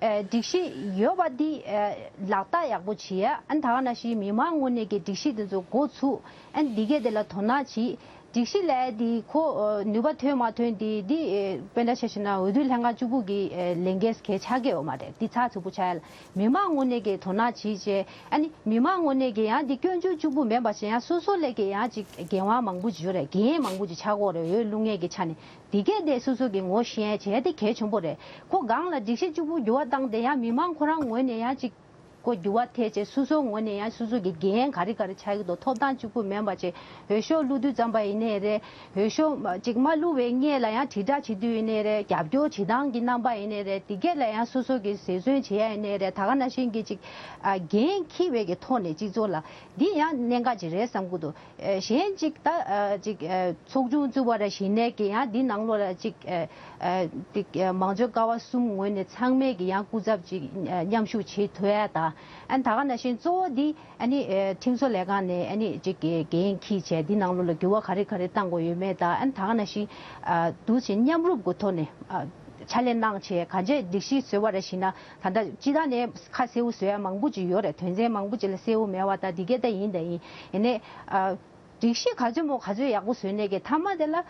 ཨ་སྒྲིག་གཞི་ཡོད་པ་འདི་ཨ་ལག་བསྟར་ཡག་པོ་བྱེད་ཡ། ཨ་ད་ག་ནང་བཞིན་མི་མང་ངོས་ནས་གི་སྒྲིག་གཞི་འདི་ཚོ་འགོ་ཚུགས། ཨ་འདི་གས་དེ་ལ་དོ་སྣང་བྱེད། སྒྲིག་གཞི་ལས་དེ་ཁོ་ཨ་ནུས་པ་ཐོན་མ་ཐོན་དེ་དེ་ཨ་དཔེར་ན་ཆ་བཞག་ན་འོས་བསྡུ་ལྷན་ཁང་བཅུ་དགུ་གི་ཨ་ལས་འགན་གལ་ཆགས་ཀྱི་ཡོད་མ་རེད། དེ་ཚགས་ཚུད་པོ་ཆགས་ཡ་ལ་མི་མང་ངོས་ནས་ཀྱི་དོ་སྣང་བྱེད་བྱས། ཨ་ནི་མི་མང་ངོས་ནས་ཀྱི་ཡང་དེ་སྐྱོན་བརྗོད་གཅིག་པུ་མིན་པ་བྱས། ཡང་སོ་སོ་ལས་ཀྱི་ཡང་ཅིག་འགན་དབང་མང་པོ་ཅིག་ཡོད་རེད། འགན་མང་པོ་ཅིག་ཆགས་ཀྱི་ཡོད་རེད། འོས་བླུག་མཁན་གྱི་ཆ་ནས་དེ་གས་དེ་སོ་སོ་གི་ངོ་ཤེས་བྱས་དེ་གལ་ཆེན་པོ་རེད། ཁོ་སྒང་ལ་སྒྲིག་གཞི་གཅིག་པུ་འགྱུར་བ་བཏང་སྟེ་ཡང་མི་མང་ཁོ་རང་ངོས་ནས་ཡང་ཅིག་ཁོ་འགྱུར་བ་ཐེབས་བྱས་སོ་སོའི་ངོས་ནས་ཡང་སོ་སོ་གི་འགན་ག་རེ་ག་རེ་ཆགས་ཀྱི་འདུག་ཐོབ་ཐང་གཅིག་པུ་མིན་པ་བྱས། འོས་ཤོག་བླུག་དུས་ཙམ་པ་ཡིན་ནའི་རེད། འོས་ཤོག་མ་ཅིག་མ་བླུག་པའི་སྔོན་ལ་ཡང་དྲིལ་བསྒྲགས་བྱེད་དུས་ཡིན་ནའི་རེད། རྒྱབ་སྐྱོར་བྱེད་སྟངས་ཀྱི་རྣམ་པ་ཡིན་ནའི་རེད། དེ་གས་ལ་ཡང་སོ་སོ་གི་ཟད་གསོན་བྱེད་ཡ་ཡིན་ནའི་རེད། ད་ག་ནང་བཞིན་གྱི་ཅིག་ཨ་འགན་འཁྱེར་བའི་གི་ཐོག་ནས་སྤྱི་ཚོགས་ལ་འདི་ཡང་གནད་འགག་ཅིག་རེད་བསམ་གྱི་འདུག་ཨ་གཞན་ཅིག་ད་ཨ་ཅིག་ཨ་ཚོགས་ཆུང་བཙུགས་པ་ར་བཞིན་ནས་ཀྱི་ཡང་འདི་ནང་ལོགས་ལ་ཅིག་ཨ་ཨ་ཅིག་ཨ་མང་གཙོའི་ཀ་བ་གསུམ་ངོས་ནས་ཚང་མས་ཀྱི་ཡང་སྐུ་ཚབ་ཅིག་ཨ་མཉམ་ཞུགས་བྱེད་ཐུབ་ཡ་དང་། ཨ་ད་ག་ནང་བཞིན་གཙོ་བོ་འདི་ཨ་ནི་ཨ་ཁྲིམས་བཟོ་ལས་ཁང་ནས་ཨ་ནི་ཅིག་གི་འགན་འཁྱེར་བྱས་འདི་ནང་ལོགས་ལ་འགྱུར་བ་ག་རེ་ག་རེ་གཏང་དགོས་ཡོད་མེད་དང་། ཨ་ད་ག་ནང་བཞིན་ཨ་འདུག་བྱས་མཉམ་རུབ་ཀྱི་ཐོག་ནས་ཨ་ཕྱག་ལས་གནང་བྱས་གང་ཅི་སྒྲིག་གཞི་བཟོས་པ་ར་བཞིན་ན་ད་ལྟ་སྤྱི་བཏང་ནས་ཁ་གསལ་པོ་བཟོ་ཡ་མང་པོ་ཅིག་ཡོད་རེད། དོན་ཚན་མང་པོ་ཅིག་ལ་གསལ་པོ་མེད་པ་ད་འདི་གས་ད་ཡིན་ད་ཡིན། ཡིན་ནའི་ཨ་སྒྲིག་གཞི་ག་ཚོད་མོ་ག་ཚོད་ཡག་པོ་བཟོས་ནས་ཀྱི་མཐའ་མ་དེ་ལ་ཨ་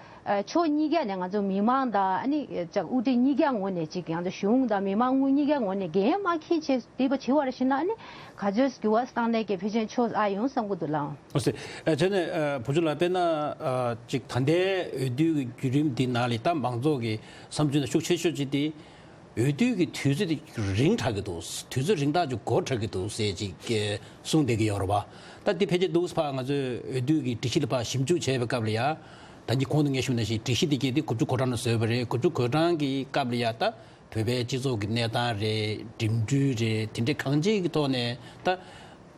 ཕྱོགས་གཉིས་ཀ་ནས་ང་ཚོ་མི་མང་དང་ཨ་ནི་ཅིག་དབུ་ཁྲིད་གཉིས་ཀ་ངོས་ནས་ཅིག་ང་ཚོ་གཞུང་དང་མི་མང་དངུལ་གཉིས་ཀ་ངོས་ནས་འགན་མ་འཁྱེར་བྱས་འདི་པ་བྱེད་པ་ར་བཞིན་ན་ཨ་ནི་ག་ཚོད་འགྱུར་བ་བཏང་ནས་ཀྱི་ཕལ་ཆེར་ཕྱོགས་ཨ་ཡོང་བསམ་གྱི་འདུག་ལགས། ཨོ་སེ། ཨ་བྱས་ནས་ཨ་བུ་ཆུང་ལགས་དཔེར་ན་ཨ་ཅིག་ད་ལྟའི་འོས་བསྡུའི་བརྒྱུད་རིམ་འདི་ནང་ལ་ད་མང་ཚོགས་ཀྱི་བསམ་ཚུལ་ནང་ཤུགས་ཆེ་ཤོས་ཅིག་དེ་འོས་བསྡུ་གི་དུས་ཚོད་དེ་རིང་དྲགས་ཀྱི་འདུག་དུས་ཚོད་རིང་ཐག་ཆོད་འགོར་དྲགས་ཀྱི་འདུག་ཟེར་ཅིག་གསུངས་བསྡད་ཀྱི་ཡོད་རེད་པ། ད་འདི་ཕལ་ཆེར་འདུག་ཕར་ང་ཚོས་འོས་བསྡུ་གི་སྒྲིག་གཞི་ལ་ཕར་ཞིབ་འཇུག་བྱས་པའི་སྐབས་ལ་ཡ། ད་གིན་གོང་དུ་ངས་ཞུས་ནང་བཞིན་སྒྲིག་གཞི་འདི་གས་འདི་དགུ་བཅུ་གོ་གྲངས་ནང་བཟོས་པ་རེད། དགུ་བཅུ་གོ་གྲངས་ཀྱི་སྐབས་ལ་ཡ་ད་བོད་པའི་སྤྱི་ཚོགས་ཀྱི་གནས་སྟངས་རེད། འགྲིམ་འགྲུལ་རེད། དེ་འདྲའི་གང་ཅིའི་ཐོག་ནས་ད་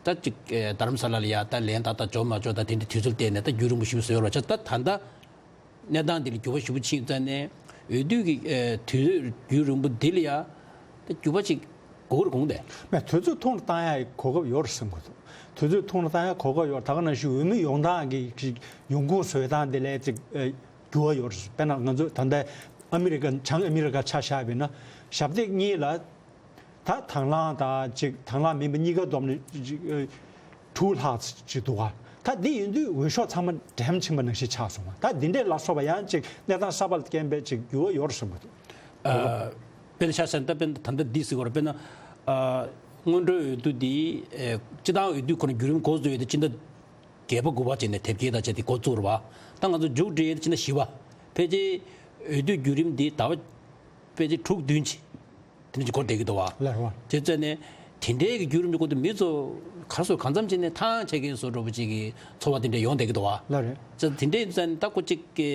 ད་ཅིག་རྡ་རམ་ས་ལ་ལ་ཡ་ད་ལན་ཏག་ཏག་འབྱོར་མ་འབྱོར་ད་དེ་འདྲའི་དུས་ཚོད་བལྟས་ནས་ད་རྒྱུན་རིང་པོ་ཞིག་བཟོས་ཡོད་རེད་པ། ད་ད་ལྟ། གནས་སྟངས་འདི་ལ་འགྱུར་བ་ཞེ་པོ་ཕྱིན་ཙང་ནས་འོས་བསྡུ་གི་ཨ་དུས་ཚོད་རྒྱུན་རིང་པོ་འདི་ལ་ཡ་ད་འགྱུར་བ་ཅིག་དགོས་རེད་དགོངས་ཏེ། མེད། དུས་ཚོད་ཐུང་རུ་བཏང་ཡ་གོ་སྐབས་ཡོད་རེད་བསམ་གྱི་འདུག་དུས་ཚོད་ཐུང་རུ་བཏང་ཡ་གོ་སྐབས་ཡོད། ད་ག་ནང་བཞིན་འོས་མི་ཡོང་སྟངས་ཀྱི་ཅིག་ཡོང་ཁུངས་བཟོ་སྟངས་འདི་ལ་ཅིག་ཨ་འགྱུར་བ་ཡོད་རེད། དཔེར་ན་ང་ཚོ་ད་ལྟ་ཨ་མི་རི་ཀ་བྱང་ཨ་མི་རི་ཀ་ཆ་བཞག་པ་ཡིན་ན་ཞབས་སྟེགས་གཉིས་ལ། ད་དང་བླངས་དང་ཅིག་དང་བླངས་མིན་པ་གཉིས་ཀ་བསྡོམས་ནས་ཅིག་ཨ་དྲུག་ལྷག་ཅིག་འདུག་ག་ད་འདི་ཡིན་དུས་འོས་ཤོག་ཚང་མ་འགྲེམས་ཕྱིན་པ་ནང་བཞིན་ཆགས་སོང་བ། ད་འདི་འདྲས་ལ་སོགས་པ་ཡང་ཅིག་གནས་སྟངས་གསར་པ་ལ་རྐྱེན་པས་ཅིག་འགྱུར་བ་ཡོད་རེད་བསམ་གྱི་འདུག་ཨ་དཔེར་ན་ཆ་བཞག་ན་ད་དཔེར་ན་ད་ལྟ་འདི་ཟེར་བ་རེད། དཔེར་ན་ཨ་སྔོན་འགྲོའི་འོས་བསྡུ་འདི་ཨ་སྤྱི་བཏང་འོས་བསྡུ་ཁོ་ན་བརྒྱུད་རིམ་འགོ་བཙུགས་ཡོད་དེ་སྤྱི་ཟླ་བརྒྱད་པ་དགུ་པ་བྱས་ནས་དེབ་སྐྱེལ་དང་བྱས་ཏེ་འགོ་བཙུགས་རེད་བ། ད་ང་ཚོ་མཇུག་སྒྲིལ་ཡས་ཕྱིན་ན་བཞི་པ། ཕལ་ཆེར་འོས་བསྡུ་བརྒྱུད་རིམ་འདི་ཟླ་བ་ཕལ་ཆེར་དྲུག་བདུན་ཅིག་དེ་འདྲ་ཅིག་འགོར་བསྡད་ཀྱི་འདུག་བ། ལགས་རེད་བ། བྱས་ཙང་ནས་དེ་འདྲའི་གི་བརྒྱུད་རིམ་གྱི་སྐོར་དུ་མི་ཚོ་ག་རེ་ཟེར་གང་འཚམ་བྱས་ནས་ཐང་ཆད་མཁན་བཟོ་འདྲ་པོ་ཅིག་གི་ཚོར་བ་དེ་འདྲ་ཡོང་བསྡད་ཀྱི་འདུག་བ། ལགས་རེད། བྱས་ཙང་དེ་འདྲ་ཡིན་ཙང་ནས་ད་ཁོ་ཅིག་གི་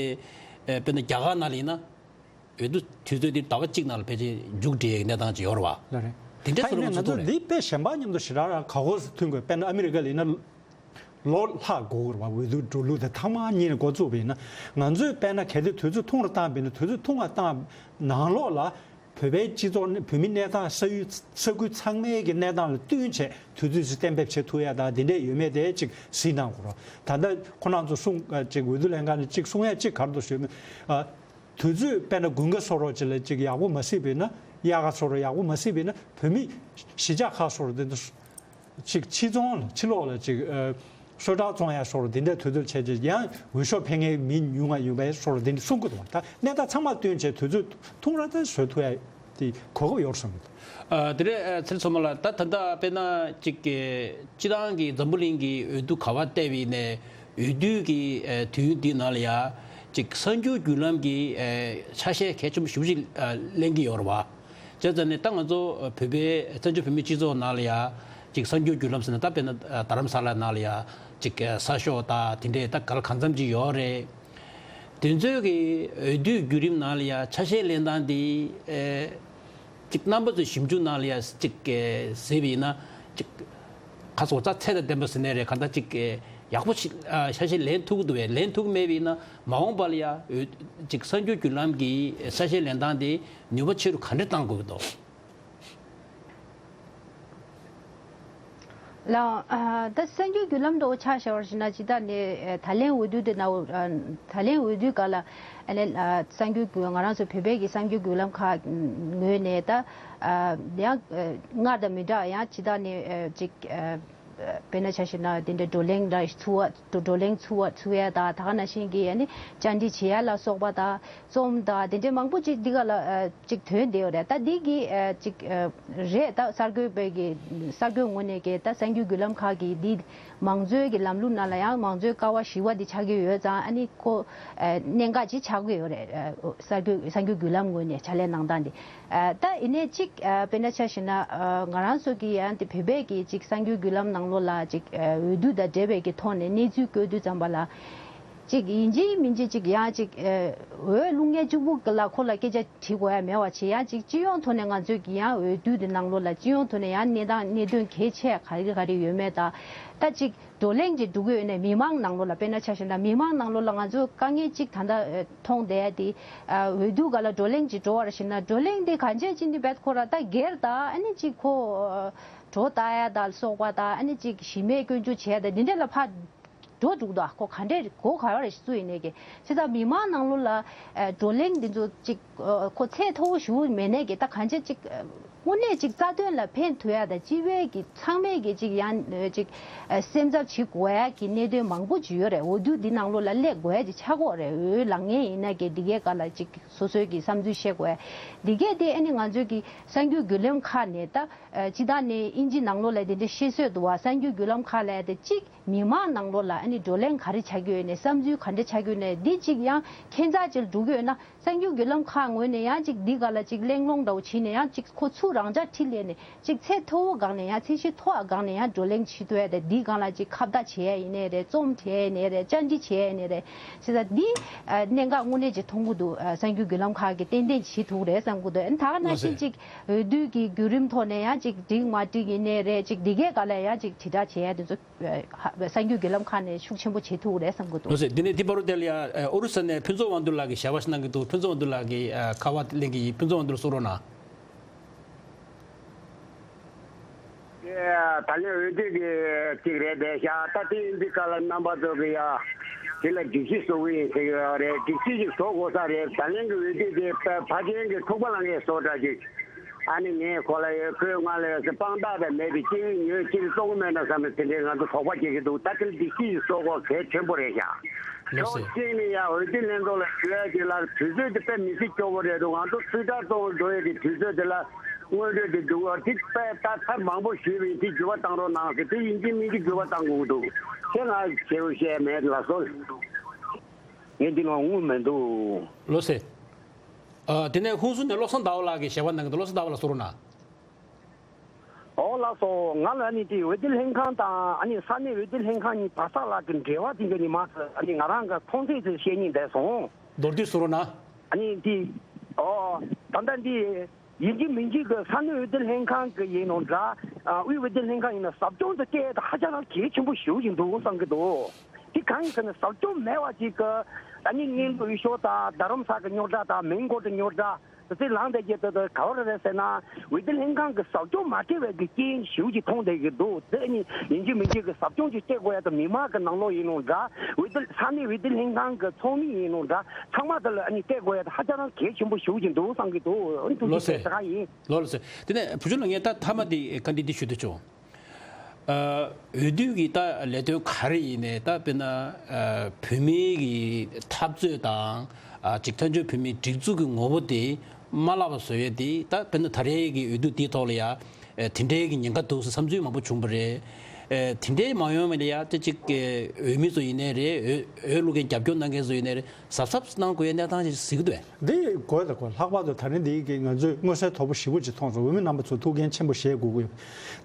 ཨེ་དཔེར་ན་རྒྱ་གར་ནང་ལ་ཡིན་ན། འོས་བསྡུ་དུས་ཚོད་འདི་ཟླ་བ་གཅིག་ནང་ལ་ཕལ་ཆེར་མཇུག་སྒྲིལ་ཡག་གི་གནས་སྟངས་ཅིག་ཡོད་རེད་བ། ལགས་རེད། དེ་འདྲའི་ད་ཚོར་ཡིན་ན་ང་ཚོ་བ་འདི་དཔེ་གཞན་པ་མཉམ་དུ་ཞེ་དྲག་རང་ག་གོ་ཟེར་མཐུན་དགོས། དཔེར་ན་ཨ་མི་རི་ཀ་ལ་ཡིན་ན་ལོ་ལྷག་འགོར་གི་རེད་བ། འོས་བསྡུ་འགྲོ་ལུགས་དེ་ཐེངས་མ་གཉིས་ནས་འགོ་བཙུགས་པ་ཡིན་ན། ང་ཚོས་དཔེར་ན་གལ་ཏེ་དུས་ཚོད་ཐུང་རུ་བཏང་པ་ཡིན་ན་དུས་ཚོད་ཐུང་བ་བཏང་ནང་ལོགས་ལ་ བོད་པའི་སྤྱི་ཚོགས་ནི་བོད་མི་གནས་སྟངས་ས་ཡུལ་ས་ཁུལ་ཚང་མའི་གི་གནས་སྟངས་ལ་བསྟུན་བྱས་དུས་ཚོད་ཅིག་གཏན་འབེབས་བྱེད་ཐུབ་ཡ་དང་འདི་འདྲས་ཡོད་མེད་དེ་ཅིག་གཟིགས་གནང་དགོས་རོགས། ད་ལྟ་ཁོ་རང་ཚོ་གསུང་ཅིག་འོས་བསྡུ་ལྷན་ཁང་ནས་ཅིག་གསུང་ཡ་ཅིག་ག་རེ་འདུག་ཞུས་ན། དུས་ཚོད་དཔེར་ན་དགུན་ཁ་སོགས་རོགས་ཅིག་ལ་ཅིག་ཡག་པོ་མ་གཟིགས་པས་ན། དབྱར་ཁ་སོགས་རོགས་ཡག་པོ་མ་གཟིགས་པས་ན་བོད་མི་གཞིས་ཆགས་ཁག་སོགས་རོགས་དེ་ཚོ་ཅིག་ཕྱི་ཚོང་ལ་ཕྱི་ལོགས་ལ་ཅིག་ཨ། གསོལ་ཁྲག་བཙོང་ཡ་སོགས་རོགས་དེ་འདྲ་དུས་ཚོད་བྱས་རྗེས་ཡང་འོས་ཤོག་འཕེན་མཁན་མི་ཉུང་བ་ཡོད་པའི་སོགས་རོགས་དེ་འདྲ་གསུང་གི་འདུག་ད་གནས་སྟངས་ཚང་མ་བསྟུན་བྱས་དུས་ཚོད་ཐུང་ར་ད་བཟོ་ཐུབ་ཡ་དེ་གོ་སྐབས་ཡོད་བསམ་གི་འདུག་ཨ། དེ་རེད། ཨ། ཚེ་རིང་མཚོ་མོ་ལགས། ད་ད་ལྟ་དཔེར་ན་ཅིག་གི་སྤྱི་བཏང་གི་འཛམ་བུ་གླིང་གི་འོས་བསྡུ་ག་བ་བལྟས་པ་ཡིན་ནའི་འོས་བསྡུ་གི་ཨ། དུས་ཡུན་འདིའི་ནང་ལ་ཡ་ཅིག་གསར་འགྱུར་བརྒྱུད་ལམ་གྱི་ཨ། ཆ་ཤས་གལ་ཆེན་པོ་ཞེ་པོ་ཅིག་ཨ། ལེན་གྱི་ཡོད་རེད་བ། བྱས་ཙང་ནས་ད་ང་ཚོ་བོད་པའི་བཙན་བྱོལ་བོད་མིའི་སྤྱི་ཚོགས་ནང་ལ་ཡ་ཅིག་གསར་འགྱུར་བརྒྱུད་ལམ་ཟེར་ན་ད་དཔེར་ན་རྡ་རམ་ས་ལ་ནང་ལ་ཡ་ཅིག་གསར་ཤོག་དང་དེ་འདྲས་ད་ག་ལ་གང་འཚམ་ཅིག་ཡོད་རེད། དེ་ཚོའི་གི་འོས་བསྡུའི་བརྒྱུད་རིམ་ནང་ལ་ཡ་ཆ་ཤས་ལེན་སྟངས་དེ་ཨེ། ཅིག་རྣམ་པ་ཚོའི་ཞིབ་འཇུག་ནང་ལ་ཡ་ཅིག་གཟིགས་པ་ཡིན་ན་ཅིག་ཁ་སོ་ཙག་ཚད་དང་ལྡན་པ་ཟེར་ནའི་རེད། གང་ལྟར་ཅིག་ཡག་པོ་ཞིག་ཆ་ཤས་ལེན་ཐུབ་ཀྱི་འདུག་བས། ལེན་ཐུབ་མེད་པ་ཡིན་ན་མ་འོངས་པ་ལ་ཡ་འོས་ཅིག་གསར་འགྱུར་བརྒྱུད་ལམ་གྱི་ཆ་ཤས་ལེན་སྟངས་དེ་ནུས་པ་ཆེ་རུ་ག་འདྲ་གཏང་དགོས་ཀྱི་འདུག་ལགས། ཨ། ད་གསར་འགྱུར་བརྒྱུད་ལམ་འདྲ་བོ་ཆ་བཞག་པ་ཞིག་ན་ཇི་ལྟར་ནས་ད་ལན་འོས་བསྡུ་དེ་ན་ད་ལན་འོས་བསྡུའི་སྐབས་ལ་ཨ་ནི་གསར་འགྱུར་བརྒྱུད་ང་རང་ཚོ་བོད་པའི་གི་གསར་འགྱུར་བརྒྱུད་ལམ་ཁག་ངོས་ནས་ད་ཡང་སྔར་དང་མི་འདྲ་ཡང་ཇི་ལྟར་ནས་ཅིག་དཔེར་ན་ཆ་བཞག་ན་དེ་འདྲའི་བགྲོ་གླེང་འདྲ་ཚུགས་པ་བགྲོ་གླེང་ཚུགས་པ་ཚུགས་ཡ་ད་ད་ག་ནང་བཞིན་གྱི་ཨ་ནི་བཅར་འདྲི་བྱེད་ཡ་ལ་སོགས་པ་དང་། རྩོམ་དང་དེ་འདྲའི་མང་པོ་ཅིག་འདི་ག་ལ་ཨ། ཅིག་ཐོན་བསྡད་ཡོད་རེད། ད་འདི་གི་ཨ། ཅིག་ཨ། རེད། ད་གསར་འགོད་པའི་གི་གསར་འགོད་ངོས་ནས་གི་ད་གསར་འགྱུར་བརྒྱུད་ལམ་ཁག་གི་འདི་མང་གཙོའི་གི་ལམ་ལུགས་ནང་ལ་ཡང་མང་གཙོའི་ཀ་བ་བཞི་པ་འདི་ཆགས་ཀྱི་ཡོད་ཙང་ཨ་ནི་ཁོ་ཨ། གནད་འགག་ཅིག་ཆགས་ཀྱི་ཡོད་རེད། ཨ། གསར་འགོད་གསར་འགྱུར་བརྒྱུད་ལམ་ངོས་ནས་ཕྱག་ལས་གནང་སྟངས་འདི་ཨ། ད་ཡིན་ནའི་ཅིག་ཨ། དཔེར་ན་ཆ་བཞག་ན་ཨ། ང་རང་ཚོ་གི་ཡང་དེ་བོད་པའི་གི་ཅིག་གསར་འགྱུར་བརྒྱུད་ལམ་ནང་ལོགས་ལ་ཅིག་ཨ། འོས་བསྡུ་དང་འབྲེལ་བའི་གི་ཐོག་ནས་གནས་ཚུལ་བཀོད་དུས་ཙམ་པ་ལ། ཅིག་ཡིན་གཅིག་མིན་གཅིག་ཅིག་ཡང་ཅིག་ཨེ། འོས་བླུག་མཁན་གཅིག་པུ་ལ་ཁོ་ལ་སྐད་ཆ་དྲི་དགོས་ཡ་མེད་པ་བྱས། ཡང་ཅིག་སྤྱི་ཡོངས་ཐོག་ནས་ང་ཚོས་ཀྱི་ཡང་འོས་བསྡུ་དེ་ནང་ལོགས་ལ་སྤྱི་ཡོངས་ཐོག་ནས་ཡང་གནས་སྟངས་གནད་དོན་གལ་ཆེ་ག་རེ་ག་རེ་ཡོད་མེད་དང་། ད་ཅིག་བགྲོ་གླེང་ཅིག་འགྲོ་གི་ཡོད་ནས་མི་མང་ནང་ལོགས་ལ་དཔེར་ན་ཆ་བཞག་ན་མི་མང་ནང་ལོགས་ལ་ང་ཚོ་དཀའ་ངལ་ཅིག་ད་ལྟ་མཐོང་བསྡད་ཡ་དེ། འོས་བསྡུ་སྒང་ལ་བགྲོ་གླེང་ཅིག་འགྲོ་བར་ཞིག་ན་བགྲོ་གླེང་དེ་གང་བྱས་ཅིག་འདི་བེད་ཁོ་ར་ད་སྒེར་དང་ཨ་ནི་ཅིག་ཁོ་གྲོ་བཏགས་ཡ་དང་སོགས་པ་དང་ཨ་ནི་ཅིག་གཞི་མེད་སྐྱོན་བརྗོད་བྱས་དང་འདི་འདྲ་ལ་ཕར། འགྲོ་འདུག་ད་ཁོ་ག་འདྲས་གོ་ག་བ་རེ་སུ་ཡིན་ནས་ཀྱི་བྱས་ཙང་མི་མང་ནང་ལོགས་ལ་ཨ། བགྲོ་གླེང་འདི་ཚོ་ཅིག་ཨ། ཁོ་ཚད་མཐོ་བོ་ཞུ་མེད་ནས་ཀྱི་ད་གང་ཅི་ཅིག་ཨ། དངོས་གནས་ཅིག་རྩ་དོན་ལ་ཕན་ཐོགས་ཡ་ད་སྤྱི་པའི་གི་ཚང་མས་ཀྱི་ཅིག་ཡང་ཨ། ཅིག་ཨ། སེམས་འཚབ་བྱེད་དགོས་ཡ་གི་གནད་དོན་མང་པོ་ཅིག་ཡོད་རེད། འོས་བསྡུ་འདི་ནང་ལོགས་ལ་སླེབས་དགོས་ཡ་ཅིག་ཆགས་ཀྱི་ཡོད་རེད། འོས་ལངས་མཁན་ཡིན་ན་ཀྱི་འདི་གའི་སྒང་ལ་ཅིག་སོ་སོའི་གི་བསམ་ཚུལ་བཤད་དགོས་ཡ་འདི་གའི་དེ་ཨ་ནི་ང་ཚོའི་གི་གསར་འགྱུར་བརྒྱུད་ལམ་ཁག་ནས་ད་ཨ། སྤྱི་བཏང་ནས་དབྱིན་ཇི་ནང་ལོགས་ལ་དེ་འདྲ་བཤད་སྲོལ་འདུག་བ། གསར་འགྱུར་བརྒྱུད་ལམ་ཁག་ལ་དེ་གཅིག་མི་མང་ནང་ལོགས་ལ་ཨ་ནི་བགྲོ་གླེང་ག་རེ་བྱ་རྒྱུ་ཡོད་ནས་བསམ་ཚུལ་ག་འདྲ་ཆགས་ཀྱི་ཡོད་ནས་འདི་གཅིག་ཡང་ཁྱད་མཚར་ཅིག་འགྲོ་གི་ཡོད་ན་གསར་འགྱུར་བརྒྱུད་ལམ་ཁག་ངོས་ནས་ཡང་གཅིག་འདི་སྒང་ལ་གཅིག་གླེང་སློང་འདྲ་བོ་བྱས་ནས་ཡང་གཅིག་ཁོ་ཚུར་རང་འཇགས་ཁྲིད་ལས་ནས་གཅིག་ཚད་མཐོ་བོ་སྒང་ནས་ཡང་ཚད་གཞི་མཐོ་བ་སྒང་ནས་ཡང་བགྲོ་གླེང་བྱེད་ཐུབ་ཡ་དང་འདི་སྒང་ལ་གཅིག་ཁ་བརྡ་བྱེད་ཡ་ཡིན་ནའི་རེད། རྩོམ་བྲིས་ཡ་ཡིན་ནའི་རེད། བཅར་འདྲི་བྱེད་ཡ་ཡིན་ནའི་རེད། བྱས་ཙང་འདི་གནད་འགག་དངོས་གནས་ཅིག་མཐོང་གི་འདུག་གསར་འགྱུར་བརྒྱུད་ལམ་ཁག་གིས་ཏན་ཏན་བྱེད་ཐུབ་རེད་བསམ་གི་འདུག་ཨ་ནི་ད་ག་ནང་བཞིན་ཅིག་འོས་བསྡུ་གི་བརྒྱུད་རིམ་ཐོག་ནས་ཡང་ཅིག་འགྲིག་མ་འགྲིག་ཡིན་ནའི་རེད། ཅིག་འདི་གའི་སྒང་ལ་ཡང་ཅིག་དྲིལ་བསྒྲགས་བྱེད་ཡ་དེ་ཚོ། ཨ། གསར་འགྱུར་བརྒྱུད་ལམ་ཁག་ནས་ཤུགས་ཆེན་པོ་བྱེད་ཐུབ་ཀྱི་རེད་བསམ་གྱི་འདུག་ལགས་སོ། འདི་ནས་དེ་བར་དུ་དེ་ལ་ཡ་ཨོ་རི་ས་ནས་ཕུན་ཚོགས་དབང་འདུས་ལགས་ཀྱིས་ཞལ་པར་ཞིག་གནང་གི་འདུག་ཕུན་ཚོགས་དབང་འདུས་ལགས་ཀྱིས་ཨ། ཁ་པར་ལེན་གྱི་ཡིན། ཕུན་ཚོགས་དབང་འདུས་ལགས་གསུང་རོགས་གནང་། ད་ལན་འོས་བསྡུ་གི་ཅིག་རེད་པས་ཤག་ད་དེ་ཡིན་དུས་སྐབས་ལ་རྣམ་པ་ཚོ་གི་ཡ་དེ་ལ་སྒྲིག་གཞི་བཟོ་གི་ཡིན་ཟེར་གི་ཡོད་རེད། སྒྲིག་གཞི་ཅིག་བཟོ་དགོས་ས་རེད། ད་ལན་གི་འོས་བསྡུ་དེ་ཕ་ཕ་རྒན་གྱི་ཐུག་པ་ལ་ངས་བཟོ་འདྲ་ཅིག་ཨ་ནི་ངས་ཁོ་ལ་ཡོད་ཁོས་ང་ལ་ཡོད་ཟེར་དཔང་རྟགས་དང་མེད་པའི་སྐྱེ་བོའི་ཉོས་ཅིག་གཏོང་གི་མེད་ན་བསམ་ནས་དེ་འདྲའི་ང་ཚོ་དོགས་པ་སྐྱེ་གི་འདུག་ད་དེ་ལ་སྒྲིག་གཞི་ཞིག་བཟོ་དགོས་གལ་ཆེན་པོ་རེད་ཤག་ལགས་སོ། ཕྱོགས་གཅིག་ནས་ཡང་འོས་བསྡུ་ལྷན་ཚོགས་ལ་ཞུ་ཡ་ཅིག་ལ་དུས་ཚོད་དེ་དཔེ་མི་སྲིད་སྐྱོ་བོ་རེད་འདུག་ང་ཚོ་ཕྱིར་བསྒྲགས་གཏོང་འགྲོ་ཡས་ཀྱི་དུས་ཚོད་དེ་ལ་སྔོན་འགྲོས་དེ་འདུག་བ་དེ་དཔེ་ད་ཐབས་མང་པོ་ཞུས་པ་ཡིན། དེ་འགྱུར་བ་བཏང་རོགས་གནང་ཟེར། དེ་ཡིན་གཅིག་མིན་གཅིག་འགྱུར་བ་བཏང་དགོས་ཀྱི་འདུག་དེ་ང་ཞེ་པོ་བཤད་མེད་ལགས་སོ། ངས་འདི་ནང་དངུལ་མི་འདུག་ལགས་སོ། ཨ། དེ་ནས་ཧུན་སུར་ནས་བློ་བཟང་ཟླ་བ་ལགས་ཀྱིས་ཞལ་པར་གནང་གི་འདུག་བློ་བཟང་ཟླ་བ་ལགས་གསུང་རོགས་གནང་། ཨོ་ལགས་སོ། ང་ལ་ནི་དེ་འོས་བསྡུ་ལྷན་ཁང་དང་ཨ་ནི་ས་གནས་འོས་བསྡུ་ལྷན་ཁང་གཉིས་བར་ཐག་ལ་གི་འབྲེལ་བ་དེ་འདྲ་ནི་མ་ཟད་ཨ་ནི་ང་རང་གི་མཐོང་ཚད་ཅིག་བཤད་སྙིང་འདོད་སོང་། མདོར་བསྡུས་གསུང་རོགས་གནང་། ཨ་ནི་དེ་ཨོ་ད་ལྟ་འདི་ཡིན་གཅིག་མིན་གཅིག་གི་ས་གནས་འོས་བསྡུ་ལྷན་ཁང་གི་ཡིན་ནོ་འདྲ། ཨ་དབུས་འོས་བསྡུ་ལྷན་ཁང་ཡིན་ན་ཟབ་སྦྱོང་དུ་སྐད་དེ་ཧ་ཅང་གལ་ཆེན་པོ་ཞེ་པོ་ཅིག་འདུག་བསམ་གི་འདུག་དེ་གང་ཡིན་ཟེར་ན་ཟབ་སྦྱོང་མེད་པ་ཅིག་གི་ཨ་ནི་དངོས་ཡོད་འོས་ཤོག་དང་རྡ་རམ་ས་གི་རྙོག་དྲ་དང་མིན་གོ་ཏི་རྙོག་དྲ། དེ་ཚོའི་ལངས་བསྡད་ཀྱི་དེ་དེ་ག་བ་རེད་ཟེར་ན། འོས་བསྡུ་ལྷན་ཁང་གི་ཟབ་སྦྱོང་མ་སྤྲད་པའི་གི་རྐྱེན་ཞེ་པོ་ཅིག་མཐོང་བསྡད་ཀྱི་འདུག་དེ་ནི་ཡིན་གཅིག་མིན་གཅིག་གི་ཟབ་སྦྱོང་ཅིག་སྤྲད་དགོས་ཡ་དང་། མི་མང་གི་ནང་ལོགས་ཡིན་ནའང་འདྲ། འོས་བསྡུ་ས་གནས་འོས་བསྡུ་ལྷན་ཁང་གི་ཚོགས་མི་ཡིན་ནའང་འདྲ། ཚང་མ་དེ་ལ་ཨ་ནི་སྤྲད་དགོས་ཡ་དེ་ཧ་ཅང་རང་གལ་ཆེན་པོ་ཞེ་པོ་ཅིག་འདུག་བསམ་གྱི་འདུག་ཨ་ནི་ཐུགས་རྗེ་ཆེ་ཟེར་ག་ཡིན། ལགས་ལགས་སེ། དེ་ནས་བུ་ཆུང་ལགས། ངས་ད་མཐའ་མ་དེ་བཀའ་འདྲི་འདི་ཞུ་འདོད་བྱུང་། ཨ། འོས་བསྡུ་གི་ད་ལས་དོན་ག་རེ་ཡིན་ནའང་ད་དཔེར་ན། ཨ། བོད་མིའི་གི་འཐབ་རྩོད་དང་། ཨ། ཅིག་བཙན་བྱོལ་བོད་མིའི་སྒྲིག་འཛུགས་ཀྱི་ངོ་བོ་དེ་མ་བརླག་པ་བཟོ་ཡས་དེ། ད་དཔེར་ན་ད་རེས་ཀྱི་འོས་བསྡུ་དེའི་ཐོག་ལ་ཡ། ཨ། དེ་འདྲའི་གི་ཉེན་ཁ་འདུག་བསམ་ཚུལ་མང་པོ་བྱུང་བ་རེད། ཨ། དེ་འདྲའི་མ་ཡོང་བ་ལ་ཡ་ད་ཅིག་ཨ། འོས་མི་ཚོ་ཡིན་ནའང་རེད། འོས་འོས་བླུག་མཁན་རྒྱབ་སྐྱོར་གནང་མཁན་ཚོ་ཡིན་ནའང་རེད། གཟབ་གཟབ་གནང་དགོས་ཡ་གནས་སྟངས་ཤིག་གཟིགས་ཀྱི་འདུག་གས། འདི་དགོས་དང་དགོས། ལྷག་པར་དུ་ད་རིང་འདི་གི་ང་ཚོས་མངོན་གསལ་དོད་པོ་ཞེ་པོ་ཅིག་མཐོང་སོང་། འོས་མི་རྣམ་པ་ཚོ་ཐུགས་འགན་ཆེན་པོ་བཞེས་དགོས་ཀྱི་ཡོད།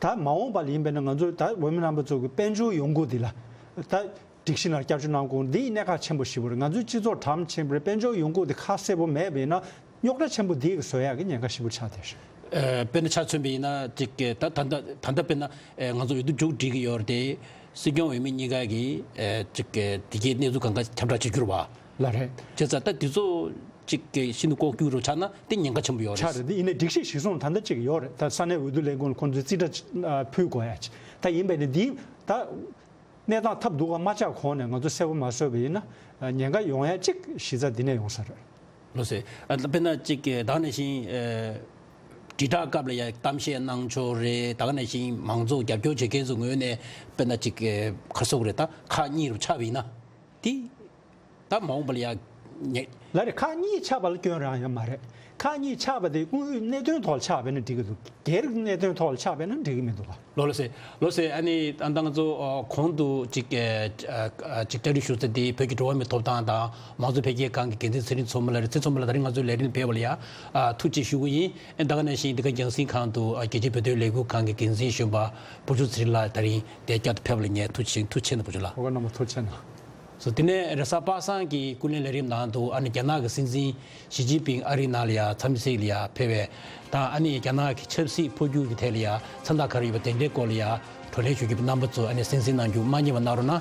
ད་མ་འོངས་པ་ལ་ཡིན་པས་ན་ང་ཚོས་ད་འོས་མི་རྣམ་པ་ཚོ་གི་དཔལ་འབྱོར་ཡོང་སྒོ་འདི་ལ་ད་སྒྲིག་གཞི་ནང་བསྐྱར་བཅོས་གནང་དགོས། འདི་གནད་འགག་ཆེན་པོ་ཞེ་པོ་རེད། ང་ཚོའི་སྤྱི་ཚོགས་གྲམ་ཆེན་པོ་རེད། དཔལ་འབྱོར་ཡོང་སྒོ་འདི་ཁ་གསལ་པོ་མེད་པ་ཡིན་ན། རྙོག་དྲ་ཆེན་པོ་འདི་གི་བཟོ་ཡག་གི་ཉེན་ཁ་ཞེ་པོ་ཆགས་བསྡད་ཤག་ཨ། དཔེར་ན་ཆ་མཚོན་པ་ཡིན་ན་ཅིག་ད་ད་ད་ད་ལྟ་དཔེར་ན། ཨ། ང་ཚོ་འོས་བསྡུ་མཇུག་སྒྲིལ་གྱི་ཡོད་རེད་དེ། སྲིད་སྐྱོང་འོས་མི་གཉིས་ཀ་གིས། ཨ། ཅིག་ཨ། དེ་གའི་གནས་ཚུལ་གང་ག་ཁྱབ་བསྒྲགས་བྱེད་རྒྱུ་རེད་པ། ལགས་རེད། བྱས་ཙང་ད་དེ་ཚོ་ཅིག་ཨ། ཤིན་ཏུ་ལྐོག་གྱུར་རུ་ཆགས་ན་དེ་ཉེན་ཁ་ཆེན་པོ་ཡོད་རེད། ཆགས་རེད། དེ་ཡིན་ནའི་སྒྲིག་གཞི་གཞིར་བཟུང་ད་ལྟ་ཅིག་ཡོད་རེད། ད་ས་གནས་འོས་བསྡུ་ལས་ཁུངས་ལ་ཁོང་ཚོས་རྩིས་ཁྲ་ཅིག་ཨ། ཕུལ་དགོས་ཡ་ཅིག་ད་ཡིན་པས་ན་འདི་ད། གནས་སྟངས་ཐབས་སྡུག་ག་མ་ཆགས་གོང་ནས་ང་ཚོ་གསལ་པོ་མ་བཟོས་པ་ཡིན་ན། ཨ། ཉེན་ཁ་ཡོང་ཡ་གཅིག་གཞི་རྩ་འདི་ནས་ཡོང་ས་རེད། ལགས་སེ། ཨ། དཔེར་ན་ཅིག་ཨ། ད་ག་ནང་བཞིན། ཨ། དྲིལ་བསྒྲགས་སྐབས་ལ་ཡ་གཏམ་བཤད་གནང་ཕྱོགས་རེད། ད་ག་ནང་བཞིན་མང་ཚོགས་རྒྱབ་སྐྱོར་བྱེད་མཁན་ཚོའི་ངོས་ནས་དཔེར་ན་ཅིག་ཨ། ག་རེ་ཟེར་དགོས་རེད། ད་ཁག་གཉིས་རུ་ཆགས་པ་ཡིན་ན་དེ། ད་མ་འོངས་པ་ལ་ཡ་ཉེ། ལགས་རེད། ཁག་གཉིས་ཆགས་པ་ལ་སྐྱོན་རང་ཡང་མ་རེད། ཁག་གཉིས་ཆགས་པ་དེ་དངོས་ཡོད་གནད་དོན་ཐོག་ལ་ཆགས་པ་ཡིན་ན་འགྲིག་གི་འདུག་སྒེར་གྱི་གནད་དོན་ཐོག་ལ་ཆགས་པ་ཡིན་ན་འགྲིག་གི་མི་འདུག་ག་ལགས་སེ། ལགས་སེ། ཨ་ནི་ད་ལྟ་ང་ཚོ་ཨ། གོང་དུ་ཅིག་ཨ། ཨ། ཅིག་བཅར་འདྲི་ཞུ་ས་དེ་བོད་ཀྱི་འགྲོ་བ་མིའི་ཐོབ་ཐང་དང་མང་གཙོ་འཕེལ་རྒྱས་ཁང་གི་འགན་འཛིན་ཚེ་རིང་མཚོ་མོ་ལགས་རེད། ཚེ་མཚོ་མོ་ལགས། ད་རིང་ང་ཚོའི་ལས་རིམ་ཕེབས་པ་ལ་ཡ། ཨ། ཐུགས་རྗེ་ཆེ་ཞུ་གི་ཡིན། ཨ། ད་ག་ནང་བཞིན་འདི་ག་རྒྱང་སྲིང་ཁང་དུ། ཨ། རྒྱལ་སྤྱིའི་བོད་དོན་ལས་འགུལ་ཁང་གི་འགན་འཛིན་གཞོན་པ་བུ་ཆུང་ཚེ་རིང་ལགས་ད་རིང་དེ་བསྐྱར་དུ་ཕེབས་པ་ལ་ངས་ཐུགས་རྗེ་ཆེ། ཐུགས་རྗེ་ཆེ་གནང་། ཨོ་རྣམ་པ་ཐུགས་རྗེ་ཆེ་གནང་། སོ། དེ་ནས་རེས་གཟའ་པ་སངས་ཀྱི་ཀུན་གླེང་ལས་རིམ་ནང་དུ། ཨ་ནི་རྒྱ་ནག་གི་སྲིད་འཛིན་ཞི་ཅིན་ཕིང་ཨ་རིའི་ནང་ལ་ཡ་འཚམས་གཟིགས་ལ་ཡ་ཕེབས་པ་དང་། ཨ་ནི་རྒྱ་ནག་གི་ཆབ་སྲིད་འཕོ་འགྱུར་གྱི་ཐད་ལ་ཡ་མཚན་རྟགས་ག་རེ་ཡོད་པ་དེ་འདྲའི་སྐོར་ལ་ཡ་བགྲོ་གླེང་ཞུ་རྒྱུ་རྣམ་པ་ཚོ་ཨ་ནི་གསན་གཟིགས་གནང་རྒྱུ་མ་བསྙེལ་བ་གནང་རོགས་གནང་།